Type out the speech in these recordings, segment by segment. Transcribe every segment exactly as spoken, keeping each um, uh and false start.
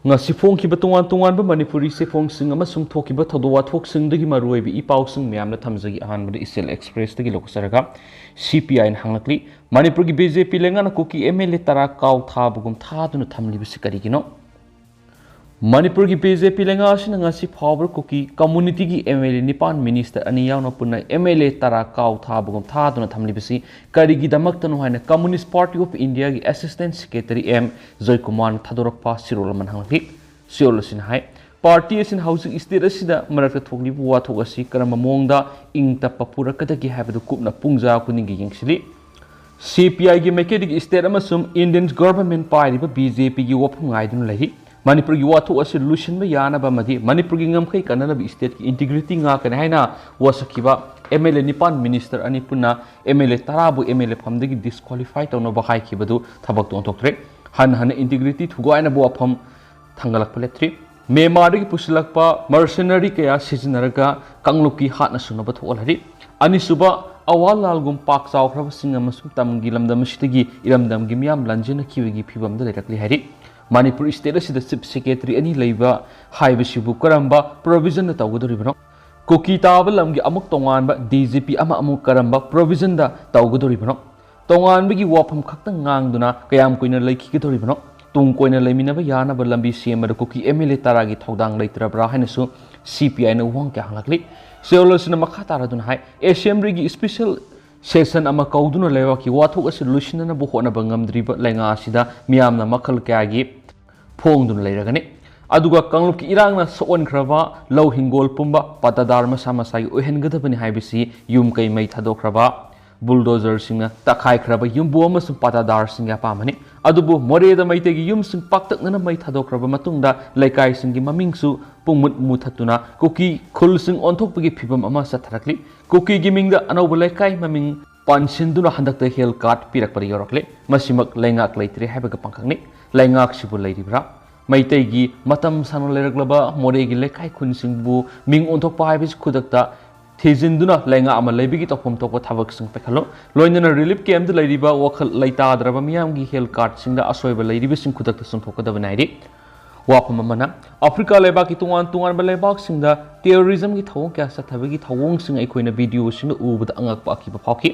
ꯉꯁꯤ ꯐꯣꯡꯈꯤꯕ ꯇꯣꯉꯥꯟ ꯇꯣꯉꯥꯟꯕ ꯃꯅꯤꯄꯨꯔꯤ ꯆꯦꯐꯣꯡꯁꯤꯡ ꯑꯃꯁꯨꯡ ꯊꯣꯛꯈꯤꯕ ꯊꯧꯗꯣꯛ ꯋꯥꯊꯣꯛꯁꯤꯡꯗꯒꯤ ꯃꯔꯨꯑꯣꯏꯕ ꯏ ꯄꯥꯎꯁꯤꯡ ꯃꯌꯥꯝꯅ ꯊꯝꯖꯒꯦ꯫ ꯑꯍꯥꯟꯕꯗ ꯏꯆꯦꯜ ꯑꯦꯛꯁꯄ꯭ꯔꯦꯁꯇꯒꯤ ꯂꯧꯊꯣꯛꯆꯔꯒ, ꯁꯤ ꯄꯤ ꯑꯥꯏꯅ ꯍꯪꯂꯛꯂꯤ, ꯃꯅꯤꯄꯨꯔꯒꯤ ꯕꯤ ꯖꯦ ꯄꯤ ꯂꯩꯉꯥꯛꯅ ꯀꯨꯀꯤ ꯑꯦꯝ ꯑꯦꯜ ꯑꯦ ꯇꯔꯥ ꯀꯥꯎ ꯊꯥꯕꯒꯨꯝ ꯊꯥꯗꯨꯅ ꯊꯝꯂꯤꯕꯁꯤ ꯀꯔꯤꯒꯤꯅꯣ? ꯃꯅꯤꯄꯨꯔꯒꯤ ꯕꯤ ꯖꯦ ꯄꯤ ꯂꯩꯉꯥꯛ ꯑꯁꯤꯅ ꯉꯁꯤ ꯐꯥꯎꯕ ꯀꯨꯀꯤ ꯀꯝꯃꯨꯅꯤꯇꯤꯒꯤ ꯑꯦꯝ ꯑꯦꯜ ꯑꯦ ꯅꯤꯄꯥꯟ, ꯃꯤꯅꯤꯁꯇꯔ ꯑꯅꯤ ꯌꯥꯎꯅ ꯄꯨꯟꯅ ꯑꯦꯝ ꯑꯦꯜ ꯑꯦ ꯇꯔꯥ ꯀꯥꯎ ꯊꯥꯕꯒꯨꯝ ꯊꯥꯗꯨꯅ ꯊꯝꯂꯤꯕꯁꯤ ꯀꯔꯤꯒꯤꯗꯃꯛꯇꯅꯣ ꯍꯥꯏꯅ Communist Party of India ꯒꯤ Assistant Secretary ꯑꯦꯝ ꯖꯣꯏꯀꯨꯃꯥꯔꯅ ꯊꯥꯗꯣꯔꯛꯄ ꯆꯦꯔꯣꯜ ꯑꯃꯅ ꯍꯪꯂꯛꯂꯤ꯫ ꯆꯦꯔꯣꯜ ꯑꯁꯤꯅ ꯍꯥꯏ, ꯄꯥꯔꯇꯤ ꯑꯁꯤꯅ ꯍꯧꯖꯤꯛ ꯁ꯭ꯇꯦꯠ ꯑꯁꯤꯗ ꯃꯔꯛꯇ ꯊꯣꯛꯂꯤꯕ ꯋꯥꯊꯣꯛ ꯑꯁꯤ ꯀꯔꯝꯕ ꯃꯑꯣꯡꯗ ꯏꯪ ꯇꯞꯄ ꯄꯨꯔꯛꯀꯗꯒꯦ ꯍꯥꯏꯕꯗꯨ ꯀꯨꯞꯅ ꯄꯨꯡꯖꯥ ꯈꯨꯗꯤꯡꯒꯤ ꯌꯦꯡꯁꯤꯜꯂꯤ꯫ ꯁꯤ ꯄꯤ ꯑꯥꯏꯒꯤ ꯃꯥꯏꯀꯩꯗꯒꯤ ꯁ꯭ꯇꯦꯠ ꯑꯃꯁꯨꯡ ꯏꯟꯗꯤꯌꯟ ꯒꯚꯔꯟꯃꯦꯟꯠ ꯄꯥꯏꯔꯤꯕ ꯕꯤ ꯖꯦ ꯄꯤꯒꯤ ꯋꯥꯐꯝ ꯉꯥꯏꯗꯨꯅ ꯂꯩꯔꯤ꯫ ꯃꯅꯤꯄꯨꯔꯒꯤ ꯋꯥꯊꯣꯛ ꯑꯁꯤ ꯂꯣꯏꯁꯤꯟꯕ ꯌꯥꯅꯕ ꯑꯃꯗꯤ ꯃꯅꯤꯄꯨꯔꯒꯤ ꯉꯝꯈꯩ ꯀꯟꯅꯅꯕ ꯁ꯭ꯇꯦꯠꯀꯤ ꯏꯟꯇꯤꯒ꯭ꯔꯤꯇꯤ ꯉꯥꯛꯀꯅꯤ ꯍꯥꯏꯅ ꯋꯥꯁꯛꯈꯤꯕ ꯑꯦꯝ ꯑꯦꯜ ꯑꯦ ꯅꯤꯄꯥꯟ, ꯃꯤꯅꯤꯁꯇꯔ ꯑꯅꯤ ꯄꯨꯟꯅ ꯑꯦꯝ ꯑꯦꯜ ꯑꯦ ꯇꯔꯥꯕꯨ ꯑꯦꯝ ꯑꯦꯜ ꯑꯦ ꯐꯝꯗꯒꯤ ꯗꯤꯁꯀ꯭ꯋꯥꯂꯤꯐꯥꯏ ꯇꯧꯅꯕ ꯍꯥꯏꯈꯤꯕꯗꯨ ꯊꯕꯛꯇ ꯑꯣꯟꯊꯣꯛꯇ꯭ꯔꯦ꯫ ꯍꯟꯅ ꯍꯟꯅ ꯏꯟꯇꯤꯒ꯭ꯔꯤꯇꯤ ꯊꯨꯒꯥꯏꯅꯕ ꯋꯥꯐꯝ ꯊꯥꯡꯒꯠꯂꯛꯄ ꯂꯦꯞꯇ꯭ꯔꯤ꯫ ꯃ꯭ꯌꯥꯟꯃꯥꯔꯗꯒꯤ ꯄꯨꯁꯤꯜꯂꯛꯄ ꯃꯔꯁꯦꯅꯔꯤ ꯀꯌꯥ ꯁꯤꯖꯤꯟꯅꯔꯒ ꯀꯥꯡꯂꯨꯞꯀꯤ ꯍꯥꯠꯅ ꯁꯨꯅꯕ ꯊꯣꯛꯍꯜꯂꯤ꯫ ꯑꯅꯤꯁꯨꯕ, ꯑꯋꯥ ꯂꯥꯜꯒꯨꯝ ꯄꯥꯛ ꯆꯥꯎꯈ꯭ꯔꯕꯁꯤꯡ ꯑꯃꯁꯨꯡ ꯇꯝꯒꯤ ꯂꯝꯗꯝ ꯑꯁꯤꯗꯒꯤ ꯏꯔꯝꯗꯝꯒꯤ ꯃꯤꯌꯥꯝ ꯂꯥꯟꯖꯦꯟꯅꯈꯤꯕꯒꯤ ꯐꯤꯕꯝꯗ ꯂꯩꯔꯛꯂꯤ ꯍꯥꯏꯔꯤ꯫ ꯃꯅꯤꯄꯨꯔ ꯁ꯭ꯇꯦꯠ ꯑꯁꯤꯗ ꯆꯤꯐ ꯁꯦꯀ꯭ꯔꯦꯇꯔꯤ ꯑꯅꯤ ꯂꯩꯕ ꯍꯥꯏꯕꯁꯤꯕꯨ ꯀꯔꯝꯕ ꯄ꯭ꯔꯣꯚꯤꯖꯟꯅ ꯇꯧꯒꯗꯧꯔꯤꯕꯅꯣ? ꯀꯨꯀꯤ ꯇꯥꯕ ꯂꯝꯒꯤ ꯑꯃꯨꯛ ꯇꯣꯉꯥꯟꯕ ꯗꯤ ꯖꯤ ꯄꯤ ꯑꯃ ꯑꯃꯨꯛ ꯀꯔꯝꯕ ꯄ꯭ꯔꯣꯚꯤꯖꯟꯗ ꯇꯧꯒꯗꯧꯔꯤꯕꯅꯣ? ꯇꯣꯉꯥꯟꯕꯒꯤ ꯋꯥꯐꯝ ꯈꯛꯇꯪ ꯉꯥꯡꯗꯨꯅ ꯀꯌꯥꯝ ꯀꯨꯏꯅ ꯂꯩꯈꯤꯒꯗꯧꯔꯤꯕꯅꯣ? ꯇꯨꯡ ꯀꯣꯏꯅ ꯂꯩꯃꯤꯟꯅꯕ ꯌꯥꯅꯕ ꯂꯝꯕꯤ ꯁꯦꯝꯕꯗ ꯀꯨꯀꯤ ꯑꯦꯝ ꯑꯦꯜ ꯑꯦ ꯇꯔꯥꯒꯤ ꯊꯧꯗꯥꯡ ꯂꯩꯇ꯭ꯔꯕ꯭ꯔꯥ ꯍꯥꯏꯅꯁꯨ ꯁꯤ ꯄꯤ ꯑꯥꯏꯅ ꯋꯥꯍꯪ ꯀꯌꯥ ꯍꯪꯂꯛꯂꯤ꯫ ꯆꯦꯔꯣꯜ ꯑꯁꯤꯅ ꯃꯈꯥ ꯇꯥꯔꯗꯨꯅ ꯍꯥꯏ, ꯑꯦꯁꯦꯝꯕ꯭ꯂꯤꯒꯤ ꯁ꯭ꯄꯤꯁꯦꯜ ꯁꯦꯁꯟ ꯑꯃ ꯀꯧꯗꯨꯅ ꯂꯩꯕꯥꯛꯀꯤ ꯋꯥꯊꯣꯛ ꯑꯁꯤ ꯂꯣꯏꯁꯤꯟꯅꯅꯕ ꯍꯣꯠꯅꯕ ꯉꯝꯗ꯭ꯔꯤꯕ ꯂꯩꯉꯥꯛ ꯑꯁꯤꯗ ꯃꯤꯌꯥꯝꯅ ꯃꯈꯜ ꯀꯌꯥꯒꯤ ꯐꯣꯡꯗꯨꯅ ꯂꯩꯔꯒꯅꯤ꯫ ꯑꯗꯨꯒ ꯀꯥꯡꯂꯨꯞꯀꯤ ꯏꯔꯥꯡꯅ ꯁꯣꯛꯍꯟꯈ꯭ꯔꯕ ꯂꯧ ꯍꯤꯡꯒꯣꯜ ꯄꯨꯝꯕ ꯄꯥꯇꯥꯗꯥꯔ ꯃꯁꯥ ꯃꯁꯥꯒꯤ ꯑꯣꯏꯍꯟꯒꯗꯕꯅꯤ ꯍꯥꯏꯕꯁꯤ ꯌꯨꯝ ꯀꯩ ꯃꯩ ꯊꯥꯗꯣꯛꯈ꯭ꯔꯕ, ꯕꯨꯜꯗꯣꯖꯔꯁꯤꯡꯅ ꯇꯛꯈꯥꯏꯈ꯭ꯔꯕ ꯌꯨꯝꯕꯨ ꯑꯃꯁꯨꯡ ꯄꯥꯇꯥꯗꯥꯔꯁꯤꯡꯒꯤ ꯑꯄꯥꯝꯕꯅꯤ꯫ ꯑꯗꯨꯕꯨ ꯃꯣꯔꯦꯗ ꯃꯩꯇꯩꯒꯤ ꯌꯨꯝꯁꯤꯡ ꯄꯥꯛꯇꯛꯅꯅ ꯃꯩ ꯊꯥꯗꯣꯛꯈ꯭ꯔꯕ ꯃꯇꯨꯡꯗ ꯂꯩꯀꯥꯏꯁꯤꯡꯒꯤ ꯃꯃꯤꯡꯁꯨ ꯄꯨꯡꯃꯨꯠ ꯃꯨꯊꯠꯇꯨꯅ ꯀꯨꯀꯤ ꯈꯨꯜꯁꯤꯡ ꯑꯣꯟꯊꯣꯛꯄꯒꯤ ꯐꯤꯕꯝ ꯑꯃ ꯆꯠꯊꯔꯛꯂꯤ꯫ ꯀꯨꯀꯤꯒꯤ ꯃꯤꯡꯗ ꯑꯅꯧꯕ ꯂꯩꯀꯥꯏ ꯃꯃꯤꯡ ꯄꯥꯟꯁꯤꯟꯗꯨꯅ ꯍꯟꯗꯛꯇ ꯍꯦꯜꯊ ꯀꯥꯔꯗ ꯄꯤꯔꯛꯄꯗ ꯌꯧꯔꯛꯂꯦ꯫ ꯃꯁꯤꯃꯛ ꯂꯩꯉꯥꯛ ꯂꯩꯇ꯭ꯔꯦ ꯍꯥꯏꯕꯒꯤ ꯄꯥꯡꯈꯛꯅꯤ꯫ ꯂꯩꯉꯥꯛꯁꯤꯕꯨ ꯂꯩꯔꯤꯕ꯭ꯔꯥ? ꯃꯩꯇꯩꯒꯤ ꯃꯇꯝ ꯁꯥꯡꯅ ꯂꯩꯔꯛꯂꯕ ꯃꯣꯔꯦꯒꯤ ꯂꯩꯀꯥꯏ ꯈꯨꯟꯁꯤꯡꯕꯨ ꯃꯤꯡ ꯑꯣꯟꯊꯣꯛꯄ ꯍꯥꯏꯕꯁꯤ ꯈꯨꯗꯛꯇ ꯊꯤꯖꯤꯟꯗꯨꯅ ꯂꯩꯉꯥꯛ ꯑꯃ ꯂꯩꯕꯒꯤ ꯇꯧꯐꯝ ꯊꯣꯛꯄ ꯊꯕꯛꯁꯤꯡ ꯄꯥꯏꯈꯠꯂꯨ꯫ ꯂꯣꯏꯅꯅ ꯔꯤꯂꯤꯐ ꯀꯦꯝꯞꯇ ꯂꯩꯔꯤꯕ ꯋꯥꯈꯜ ꯂꯩꯇꯥꯗ꯭ꯔꯕ ꯃꯤꯌꯥꯝꯒꯤ ꯍꯦꯜꯊ ꯀꯥꯔꯗꯁꯤꯡꯗ ꯑꯁꯣꯏꯕ ꯂꯩꯔꯤꯕꯁꯤꯡ ꯈꯨꯗꯛꯇ ꯆꯨꯝꯊꯣꯛꯀꯗꯕ ꯅꯥꯏꯔꯤ꯫ ꯋꯥꯐꯝ ꯑꯃꯅ, ꯑꯐ꯭ꯔꯤꯀꯥ ꯂꯩꯕꯥꯛꯀꯤ ꯇꯣꯉꯥꯟ ꯇꯣꯉꯥꯟꯕ ꯂꯩꯕꯥꯛꯁꯤꯡꯗ terrorism ꯒꯤ ꯊꯧꯑꯣꯡ ꯀꯌꯥ ꯆꯠꯊꯕꯒꯤ ꯊꯧꯑꯣꯡꯁꯤꯡ ꯑꯩꯈꯣꯏꯅ video ꯁꯤꯡꯗ ꯎꯕꯗ ꯑꯉꯛꯄ ꯑꯀꯤꯕ ꯐꯥꯎꯈꯤ꯫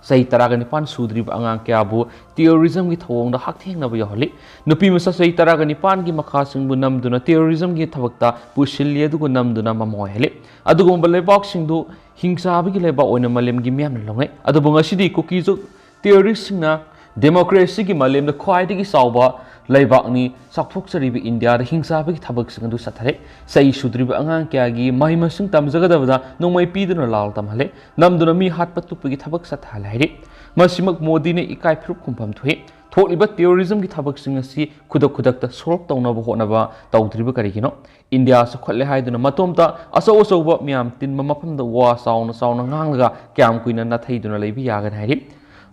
ꯆꯍꯤ ꯇꯔꯥꯒ ꯅꯤꯄꯥꯟ ꯁꯨꯗ꯭ꯔꯤꯕ ꯑꯉꯥꯡ ꯀꯌꯥꯕꯨ terrorism ꯒꯤ ꯊꯧꯑꯣꯡꯗ ꯍꯛꯊꯦꯡꯅꯕ ꯌꯥꯎꯍꯜꯂꯤ꯫ ꯅꯨꯄꯤ ꯃꯆꯥ ꯆꯍꯤ ꯇꯔꯥꯒ ꯅꯤꯄꯥꯟꯒꯤ ꯃꯈꯥꯁꯤꯡꯕꯨ ꯅꯝꯗꯨꯅ terrorism ꯒꯤ ꯊꯕꯛꯇ ꯄꯨꯁꯤꯜꯂꯤ, ꯑꯗꯨꯒ ꯅꯝꯗꯨꯅ ꯃꯃꯣꯏꯍꯜꯂꯤ꯫ ꯑꯗꯨꯒꯨꯝꯕ ꯂꯩꯕꯥꯛꯁꯤꯡꯗꯨ ꯍꯤꯡꯆꯥꯕꯒꯤ ꯂꯩꯕꯥꯛ ꯑꯣꯏꯅ ꯃꯥꯂꯦꯝꯒꯤ ꯃꯤꯌꯥꯝꯅ ꯂꯧꯅꯩ꯫ ꯑꯗꯨꯕꯨ ꯉꯁꯤꯗꯤ ꯀꯨꯀꯤꯁꯨ terrorist ꯁꯤꯡꯅ democracy ꯒꯤ ꯃꯥꯂꯦꯝꯗ ꯈ꯭ꯋꯥꯏꯗꯒꯤ ꯆꯥꯎꯕ ꯂꯩꯕꯥꯛꯅꯤ ꯆꯥꯎꯊꯣꯛꯆꯔꯤꯕ ꯏꯟꯗꯤꯌꯥꯗ ꯍꯤꯡꯆꯥꯕꯒꯤ ꯊꯕꯛꯁꯤꯡ ꯑꯗꯨ ꯆꯠꯊꯔꯦ꯫ ꯆꯍꯤ ꯁꯨꯗ꯭ꯔꯤꯕ ꯑꯉꯥꯡ ꯀꯌꯥꯒꯤ ꯃꯍꯩ ꯃꯁꯤꯡ ꯇꯝꯖꯒꯗꯕꯗ ꯅꯣꯡꯃꯩ ꯄꯤꯗꯨꯅ ꯂꯥꯜ ꯇꯝꯍꯜꯂꯦ꯫ ꯅꯝꯗꯨꯅ ꯃꯤ ꯍꯥꯠꯄ ꯇꯨꯞꯄꯒꯤ ꯊꯕꯛ ꯆꯠꯊꯍꯜꯂꯦ ꯍꯥꯏꯔꯤ꯫ ꯃꯁꯤꯃꯛ ꯃꯣꯗꯤꯅ ꯏꯀꯥꯏ ꯐꯤꯔꯨꯞ ꯈꯨꯝꯐꯝ ꯊꯣꯛꯏ꯫ ꯊꯣꯛꯂꯤꯕ terrorism ꯒꯤ ꯊꯕꯛꯁꯤꯡ ꯑꯁꯤ ꯈꯨꯗꯛ ꯈꯨꯗꯛꯇ solve ꯇꯧꯅꯕ ꯍꯣꯠꯅꯕ ꯇꯧꯗ꯭ꯔꯤꯕ ꯀꯔꯤꯒꯤꯅꯣ? ꯏꯟꯗꯤꯌꯥ ꯆꯥꯎꯈꯠꯂꯦ ꯍꯥꯏꯗꯨꯅ ꯃꯇꯣꯝꯇ ꯑꯆꯧ ꯑꯆꯧꯕ ꯃꯤꯌꯥꯝ ꯇꯤꯟꯕ ꯃꯐꯝꯗ ꯋꯥ ꯆꯥꯎꯅ ꯆꯥꯎꯅ ꯉꯥꯡꯂꯒ ꯀꯌꯥꯝ ꯀꯨꯏꯅ ꯅꯥꯊꯩꯗꯨꯅ ꯂꯩꯕ ꯌꯥꯒꯅꯤ ꯍꯥꯏꯔꯤ꯫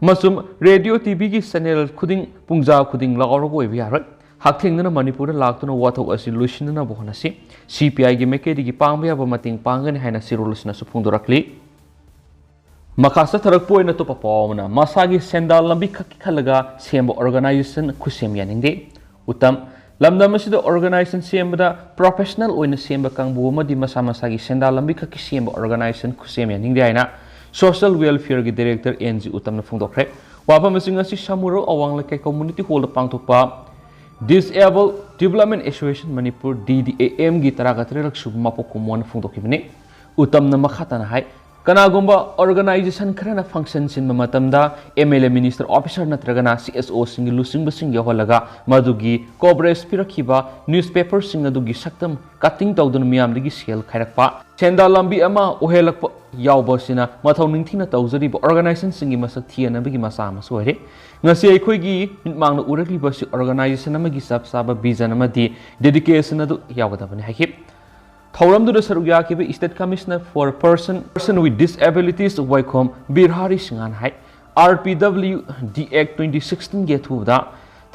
ꯃꯁꯨꯝ radio, TV ꯒꯤ channel ꯈꯨꯗꯤꯡ ꯄꯨꯡꯖꯥ ꯈꯨꯗꯤꯡ ꯂꯥꯎꯔꯒ ꯑꯣꯏꯕ ꯌꯥꯔꯣꯏ꯫ ꯍꯛꯊꯦꯡꯅꯅ ꯃꯅꯤꯄꯨꯔꯗ ꯂꯥꯛꯇꯨꯅ ꯋꯥꯊꯣꯛ ꯑꯁꯤ ꯂꯣꯏꯁꯤꯟꯅꯅꯕ ꯍꯣꯠꯅꯁꯤ꯫ CPI ꯒꯤ ꯃꯥꯏꯀꯩꯗꯒꯤ ꯄꯥꯡꯕ ꯌꯥꯕ ꯃꯇꯦꯡ ꯄꯥꯡꯒꯅꯤ ꯍꯥꯏꯅ ꯆꯦꯔꯣꯜ ꯑꯁꯤꯅꯁꯨ ꯐꯣꯡꯗꯣꯔꯛꯂꯤ꯫ ꯃꯈꯥ ꯆꯠꯊꯔꯛꯄ ꯑꯣꯏꯅ ꯑꯇꯣꯞꯄ ꯄꯥꯎ ꯑꯃꯅ, ꯃꯁꯥꯒꯤ ꯁꯦꯟꯗꯥꯜ ꯂꯝꯕꯤ ꯈꯛꯀꯤ ꯈꯜꯂꯒ ꯁꯦꯝꯕ organization ꯈꯨꯠꯁꯦꯝ ꯌꯥꯅꯤꯡꯗꯦ꯫ ꯎꯇꯝ, ꯂꯝꯗꯝ ꯑꯁꯤꯗ organization ꯁꯦꯝꯕꯗ professional ꯑꯣꯏꯅ ꯁꯦꯝꯕ ꯀꯥꯡꯕꯨ ꯑꯃꯗꯤ ꯃꯁꯥ ꯃꯁꯥꯒꯤ ꯁꯦꯟꯗꯥꯜ ꯂꯝꯕꯤ ꯈꯛꯀꯤ ꯁꯦꯝꯕ organization ꯈꯨꯠꯁꯦꯝ ꯌꯥꯅꯤꯡꯗꯦ ꯍꯥꯏꯅ Social Welfare ꯒꯤ Director N G ꯎꯇꯝꯅ ꯐꯣꯡꯗꯣꯛꯈ꯭ꯔꯦ꯫ ꯋꯥꯐꯝꯁꯤꯡ ꯑꯁꯤ ꯁꯃꯨꯔꯧ ꯑꯋꯥꯡ ꯂꯩꯀꯥꯏ Community Hall ꯗ ꯄꯥꯡꯊꯣꯛꯄ Disabled Development Association Manipur, D D A M ꯒꯤ ꯇꯔꯥꯒ ꯇꯔꯦꯠꯂꯛ ꯁꯨꯕ ꯃꯄꯣꯛ ꯀꯨꯝꯑꯣꯟꯅ ꯐꯣꯡꯗꯣꯛꯈꯤꯕꯅꯤ꯫ ꯎꯇꯝꯅ ꯃꯈꯥ ꯇꯥꯅ ꯍꯥꯏ, ꯀꯅꯥꯒꯨꯝꯕ organization ꯈꯔꯅ function ꯁꯤꯟꯕ ꯃꯇꯝꯗ M L A, minister, officer ꯅꯠꯇ꯭ꯔꯒꯅ C S O ꯁꯤꯡꯒꯤ ꯂꯨꯆꯤꯡꯕꯁꯤꯡ ꯌꯥꯎꯍꯜꯂꯒ ꯃꯗꯨꯒꯤ coverage ꯄꯤꯔꯛꯈꯤꯕ newspaper ꯁꯤꯡ ꯑꯗꯨꯒꯤ ꯁꯛꯇꯝ cutting ꯇꯧꯗꯨꯅ ꯃꯤꯌꯥꯝꯗꯒꯤ ꯁꯦꯜ ꯈꯥꯏꯔꯛꯄ, ꯁꯦꯟꯗꯥꯜ ꯂꯝꯕꯤ ꯑꯃ ꯑꯣꯏꯍꯜꯂꯛꯄ ꯌꯥꯎꯕ ꯑꯁꯤꯅ ꯃꯊꯧ ꯅꯤꯡꯊꯤꯅ ꯇꯧꯖꯔꯤꯕ organization ꯁꯤꯡꯒꯤ ꯃꯁꯛ ꯊꯤꯍꯟꯅꯕꯒꯤ ꯃꯆꯥꯛ ꯑꯃꯁꯨ ꯑꯣꯏꯔꯦ꯫ ꯉꯁꯤ ꯑꯩꯈꯣꯏꯒꯤ ꯃꯤꯠꯃꯥꯡꯗ ꯎꯔꯛꯂꯤꯕ ꯑꯁꯤ organization ꯑꯃꯒꯤ ꯆꯞ ꯆꯥꯕ vision ꯑꯃꯗꯤ dedication ꯑꯗꯨ ꯌꯥꯎꯒꯗꯕꯅꯤ ꯍꯥꯏꯈꯤ꯫ ꯊꯧꯔꯝꯗꯨꯗ ꯁꯔꯨꯛ ꯌꯥꯈꯤꯕ State Commissioner for Person, Person with Disabilities ꯋꯥꯏꯈꯣꯝ ꯕꯤꯔꯍꯥꯔꯤ ꯁꯤꯡꯍꯅ ꯍꯥꯏ, R P W D Act twenty sixteen ꯒꯤ ꯑꯊꯨꯕꯗ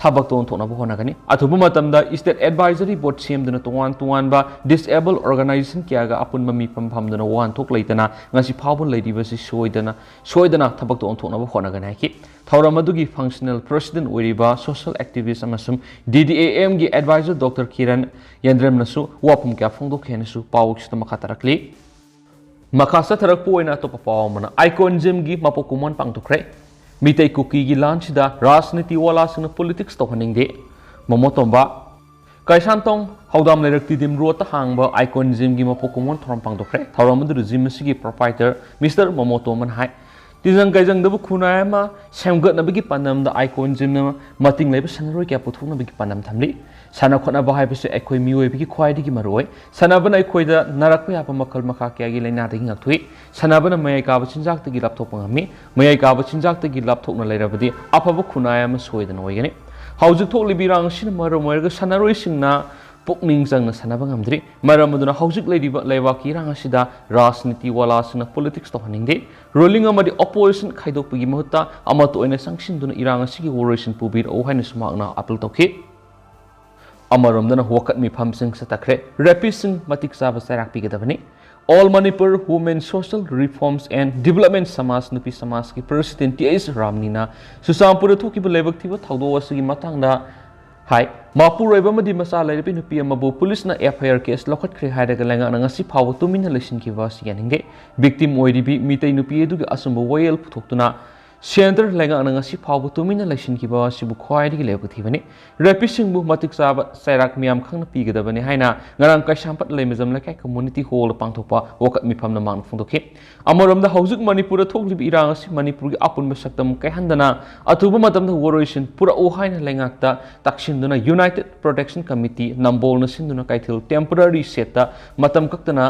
ꯊꯕꯛꯇ ꯑꯣꯟꯊꯣꯛꯅꯕ ꯍꯣꯠꯅꯒꯅꯤ꯫ ꯑꯊꯨꯕ ꯃꯇꯝꯗ State Advisory Board ꯁꯦꯝꯗꯨꯅ ꯇꯣꯉꯥꯟ ꯇꯣꯉꯥꯟꯕ disabled organization ꯀꯌꯥꯒ ꯑꯄꯨꯟꯕ ꯃꯤꯐꯝ ꯐꯝꯗꯨꯅ ꯋꯥꯍꯟꯊꯣꯛ ꯂꯩꯇꯅ ꯉꯁꯤ ꯐꯥꯎꯕ ꯂꯩꯔꯤꯕꯁꯤ ꯁꯣꯏꯗꯅ ꯁꯣꯏꯗꯅ ꯊꯕꯛꯇ ꯑꯣꯟꯊꯣꯛꯅꯕ ꯍꯣꯠꯅꯒꯅꯤ ꯍꯥꯏꯈꯤ꯫ ꯊꯧꯔꯝ ꯑꯗꯨꯒꯤ functional president ꯑꯣꯏꯔꯤꯕ social activist ꯑꯃꯁꯨꯡ D D A M ꯒꯤ advisor Doctor ꯀꯤꯔꯟ ꯌꯦꯟꯗ꯭ꯔꯦꯝꯅꯁꯨ ꯋꯥꯐꯝ ꯀꯌꯥ ꯐꯣꯡꯗꯣꯛꯈꯤ ꯍꯥꯏꯅꯁꯨ ꯄꯥꯎꯁꯤꯗ ꯃꯈꯥ ꯇꯥꯔꯛꯂꯤ꯫ ꯃꯈꯥ ꯆꯠꯊꯔꯛꯄ ꯑꯣꯏꯅ ꯑꯇꯣꯞꯄ ꯄꯥꯎ ꯑꯃꯅ, ꯑꯥꯏꯀꯣꯟ ꯖꯤꯝꯒꯤ ꯃꯄꯣꯛ ꯀꯨꯝꯑꯣꯟ ꯄꯥꯡꯊꯣꯛꯈ꯭ꯔꯦ꯫ ꯃꯤꯇꯩ ꯀꯨꯀꯤꯒꯤ ꯂꯥꯟꯁꯤꯗ ꯔꯥꯖꯅꯤꯇꯤ ꯋꯥꯂꯥꯁꯤꯡꯅ politics ꯇꯧꯍꯟꯅꯤꯡꯗꯦ꯫ ꯃꯣꯃꯣ ꯇꯣꯝꯕ꯫ ꯀꯩꯁꯥꯝꯊꯣꯡ ꯍꯧꯗꯥꯝ ꯂꯩꯔꯛ ꯇꯤꯗꯤꯝ ꯔꯣꯗꯇ ꯍꯥꯡꯕ ꯑꯥꯏꯀꯣꯟ ꯖꯤꯝꯒꯤ ꯃꯄꯣꯛ ꯀꯨꯝꯑꯣꯟ ꯊꯧꯔꯝ ꯄꯥꯡꯊꯣꯛꯈ꯭ꯔꯦ꯫ ꯊꯧꯔꯝ ꯑꯗꯨꯗ ꯖꯤꯝ ꯑꯁꯤꯒꯤ proprietor Mister ꯃꯣꯃꯣ ꯇꯣꯝꯕꯅ ꯍꯥꯏ, ꯇꯤꯟꯖꯪ ꯀꯩꯖꯪꯗꯕ ꯈꯨꯟꯅꯥꯏ ꯑꯃ ꯁꯦꯝꯒꯠꯅꯕꯒꯤ ꯄꯥꯟꯗꯝꯗ ꯑꯥꯏꯀꯣꯟ ꯖꯤꯝꯅ ꯃꯇꯤꯡ ꯂꯩꯕ ꯁꯥꯟꯅꯔꯣꯏ ꯀꯌꯥ ꯄꯨꯊꯣꯛꯅꯕꯒꯤ ꯄꯥꯟꯗꯝ ꯊꯝꯂꯤ꯫ ꯁꯥꯟꯅ ꯈꯣꯠꯅꯕ ꯍꯥꯏꯕꯁꯤ ꯑꯩꯈꯣꯏ ꯃꯤꯑꯣꯏꯕꯒꯤ ꯈ꯭ꯋꯥꯏꯗꯒꯤ ꯃꯔꯨꯑꯣꯏ꯫ ꯁꯥꯟꯅꯕꯅ ꯑꯩꯈꯣꯏꯗ ꯅꯥꯔꯛꯄ ꯌꯥꯕ ꯃꯈꯜ ꯃꯈꯥ ꯀꯌꯥꯒꯤ ꯂꯥꯏꯅꯥꯗꯒꯤ ꯉꯥꯛꯊꯣꯛꯏ꯫ ꯁꯥꯟꯅꯕꯅ ꯃꯌꯥꯏ ꯀꯥꯕ ꯆꯤꯟꯖꯥꯛꯇꯒꯤ ꯂꯥꯞꯊꯣꯛꯄ ꯉꯝꯃꯤ꯫ ꯃꯌꯥꯏ ꯀꯥꯕ ꯆꯤꯟꯖꯥꯛꯇꯒꯤ ꯂꯥꯞꯊꯣꯛꯅ ꯂꯩꯔꯕꯗꯤ ꯑꯐꯕ ꯈꯨꯟꯅꯥꯏ ꯑꯃ ꯁꯣꯏꯗꯅ ꯑꯣꯏꯒꯅꯤ꯫ ꯍꯧꯖꯤꯛ ꯊꯣꯛꯂꯤꯕ ꯏꯔꯥꯡ ꯑꯁꯤꯅ ꯃꯔꯝ ꯑꯣꯏꯔꯒ ꯁꯥꯟꯅꯔꯣꯏꯁꯤꯡꯅ ꯄꯨꯛꯅꯤꯡ ꯆꯪꯅ ꯁꯥꯟꯅꯕ ꯉꯝꯗ꯭ꯔꯤ꯫ ꯃꯔꯝ ꯑꯗꯨꯅ ꯍꯧꯖꯤꯛ ꯂꯩꯔꯤꯕ ꯂꯩꯕꯥꯛꯀꯤ ꯏꯔꯥꯡ ꯑꯁꯤꯗ ꯔꯥꯖꯅꯤꯇꯤ ꯋꯥꯂꯥꯁꯤꯡꯅ politics ꯇꯧꯍꯟꯅꯤꯡꯗꯦ꯫ Ruling ꯑꯃꯗꯤ opposition ꯈꯥꯏꯗꯣꯛꯄꯒꯤ ꯃꯍꯨꯠꯇ ꯑꯃꯠꯇ ꯑꯣꯏꯅ ꯆꯪꯁꯤꯟꯗꯨꯅ ꯏꯔꯥꯡ ꯑꯁꯤꯒꯤ ꯋꯥꯔꯣꯏꯁꯤꯟ ꯄꯨꯕꯤꯔꯛꯎ ꯍꯥꯏꯅꯁꯨ ꯃꯍꯥꯛꯅ appeal ꯇꯧꯈꯤ꯫ ꯑꯃꯔꯣꯝꯗꯅ ꯋꯥꯀꯠ ꯃꯤꯐꯝꯁꯤꯡ ꯆꯠꯊꯈ꯭ꯔꯦ꯫ Rapistꯁꯤꯡ ꯃꯇꯤꯛ ꯆꯥꯕ ꯆꯩꯔꯥꯛ ꯄꯤꯒꯗꯕꯅꯤ꯫ All Manipur Women Social Reforms and Development ꯁꯃꯥꯖ ꯅꯨꯄꯤ ꯁꯃꯥꯖꯀꯤ president T H ꯔꯥꯝꯅꯤꯅ ꯆꯨꯔꯆꯥꯟꯄꯨꯔꯗ ꯊꯣꯛꯈꯤꯕ ꯂꯥꯏꯕꯛ ꯊꯤꯕ ꯊꯧꯗꯣꯛ ꯑꯁꯤꯒꯤ ꯃꯇꯥꯡꯗ ꯍꯥꯏ, ꯃꯄꯨꯔꯣꯏꯕ ꯑꯃꯗꯤ ꯃꯆꯥ ꯂꯩꯔꯕꯤ ꯅꯨꯄꯤ ꯑꯃꯕꯨ ꯄꯨꯂꯤꯁꯅ F I R case ꯂꯧꯈꯠꯈ꯭ꯔꯦ ꯍꯥꯏꯔꯒ ꯂꯩꯉꯥꯛꯅ ꯉꯁꯤ ꯐꯥꯎꯕ ꯇꯨꯃꯤꯟꯅ ꯂꯩꯁꯤꯟꯈꯤꯕ ꯑꯁꯤ ꯌꯥꯅꯤꯡꯗꯦ꯫ Victim ꯑꯣꯏꯔꯤꯕꯤ ꯃꯤꯇꯩ ꯅꯨꯄꯤ ꯑꯗꯨꯒꯤ ꯑꯆꯨꯝꯕ ꯋꯥꯌꯦꯜ ꯄꯨꯊꯣꯛꯇꯨꯅ Centre ꯂꯩꯉꯥꯛꯅ ꯉꯁꯤ ꯐꯥꯎꯕ ꯇꯨꯃꯤꯟꯅ ꯂꯩꯁꯤꯟꯈꯤꯕ ꯑꯁꯤꯕꯨ ꯈ꯭ꯋꯥꯏꯗꯒꯤ ꯂꯥꯏꯕꯛ ꯊꯤꯕꯅꯤ꯫ Rapistꯁꯤꯡꯕꯨ ꯃꯇꯤꯛ ꯆꯥꯕ ꯆꯩꯔꯥꯛ ꯃꯤꯌꯥꯝ ꯈꯪꯅ ꯄꯤꯒꯗꯕꯅꯤ ꯍꯥꯏꯅ ꯉꯔꯥꯡ ꯀꯩꯁꯥꯝꯄꯥꯠ ꯂꯩꯃꯖꯝ ꯂꯩꯀꯥꯏ community hallꯗ ꯄꯥꯡꯊꯣꯛꯄ ꯋꯥꯀꯠ ꯃꯤꯐꯝꯗ ꯃꯍꯥꯛꯅ ꯐꯣꯡꯗꯣꯛꯈꯤ꯫ ꯑꯃꯔꯣꯝꯗ ꯍꯧꯖꯤꯛ ꯃꯅꯤꯄꯨꯔꯗ ꯊꯣꯛꯂꯤꯕ ꯏꯔꯥꯡ ꯑꯁꯤ ꯃꯅꯤꯄꯨꯔꯒꯤ ꯑꯄꯨꯟꯕ ꯁꯛꯇꯝ ꯀꯥꯏꯍꯟꯗꯅ ꯑꯊꯨꯕ ꯃꯇꯝꯗ ꯋꯥꯔꯣꯏꯁꯤꯟ ꯄꯨꯔꯛꯎ ꯍꯥꯏꯅ ꯂꯩꯉꯥꯛꯇ ꯇꯛꯁꯤꯟꯗꯨꯅ United Protection Committee ꯅꯝꯕꯣꯜꯅ ꯁꯤꯟꯗꯨꯅ ꯀꯩꯊꯦꯜ temporary shed ꯇ ꯃꯇꯝ ꯀꯛꯇꯅ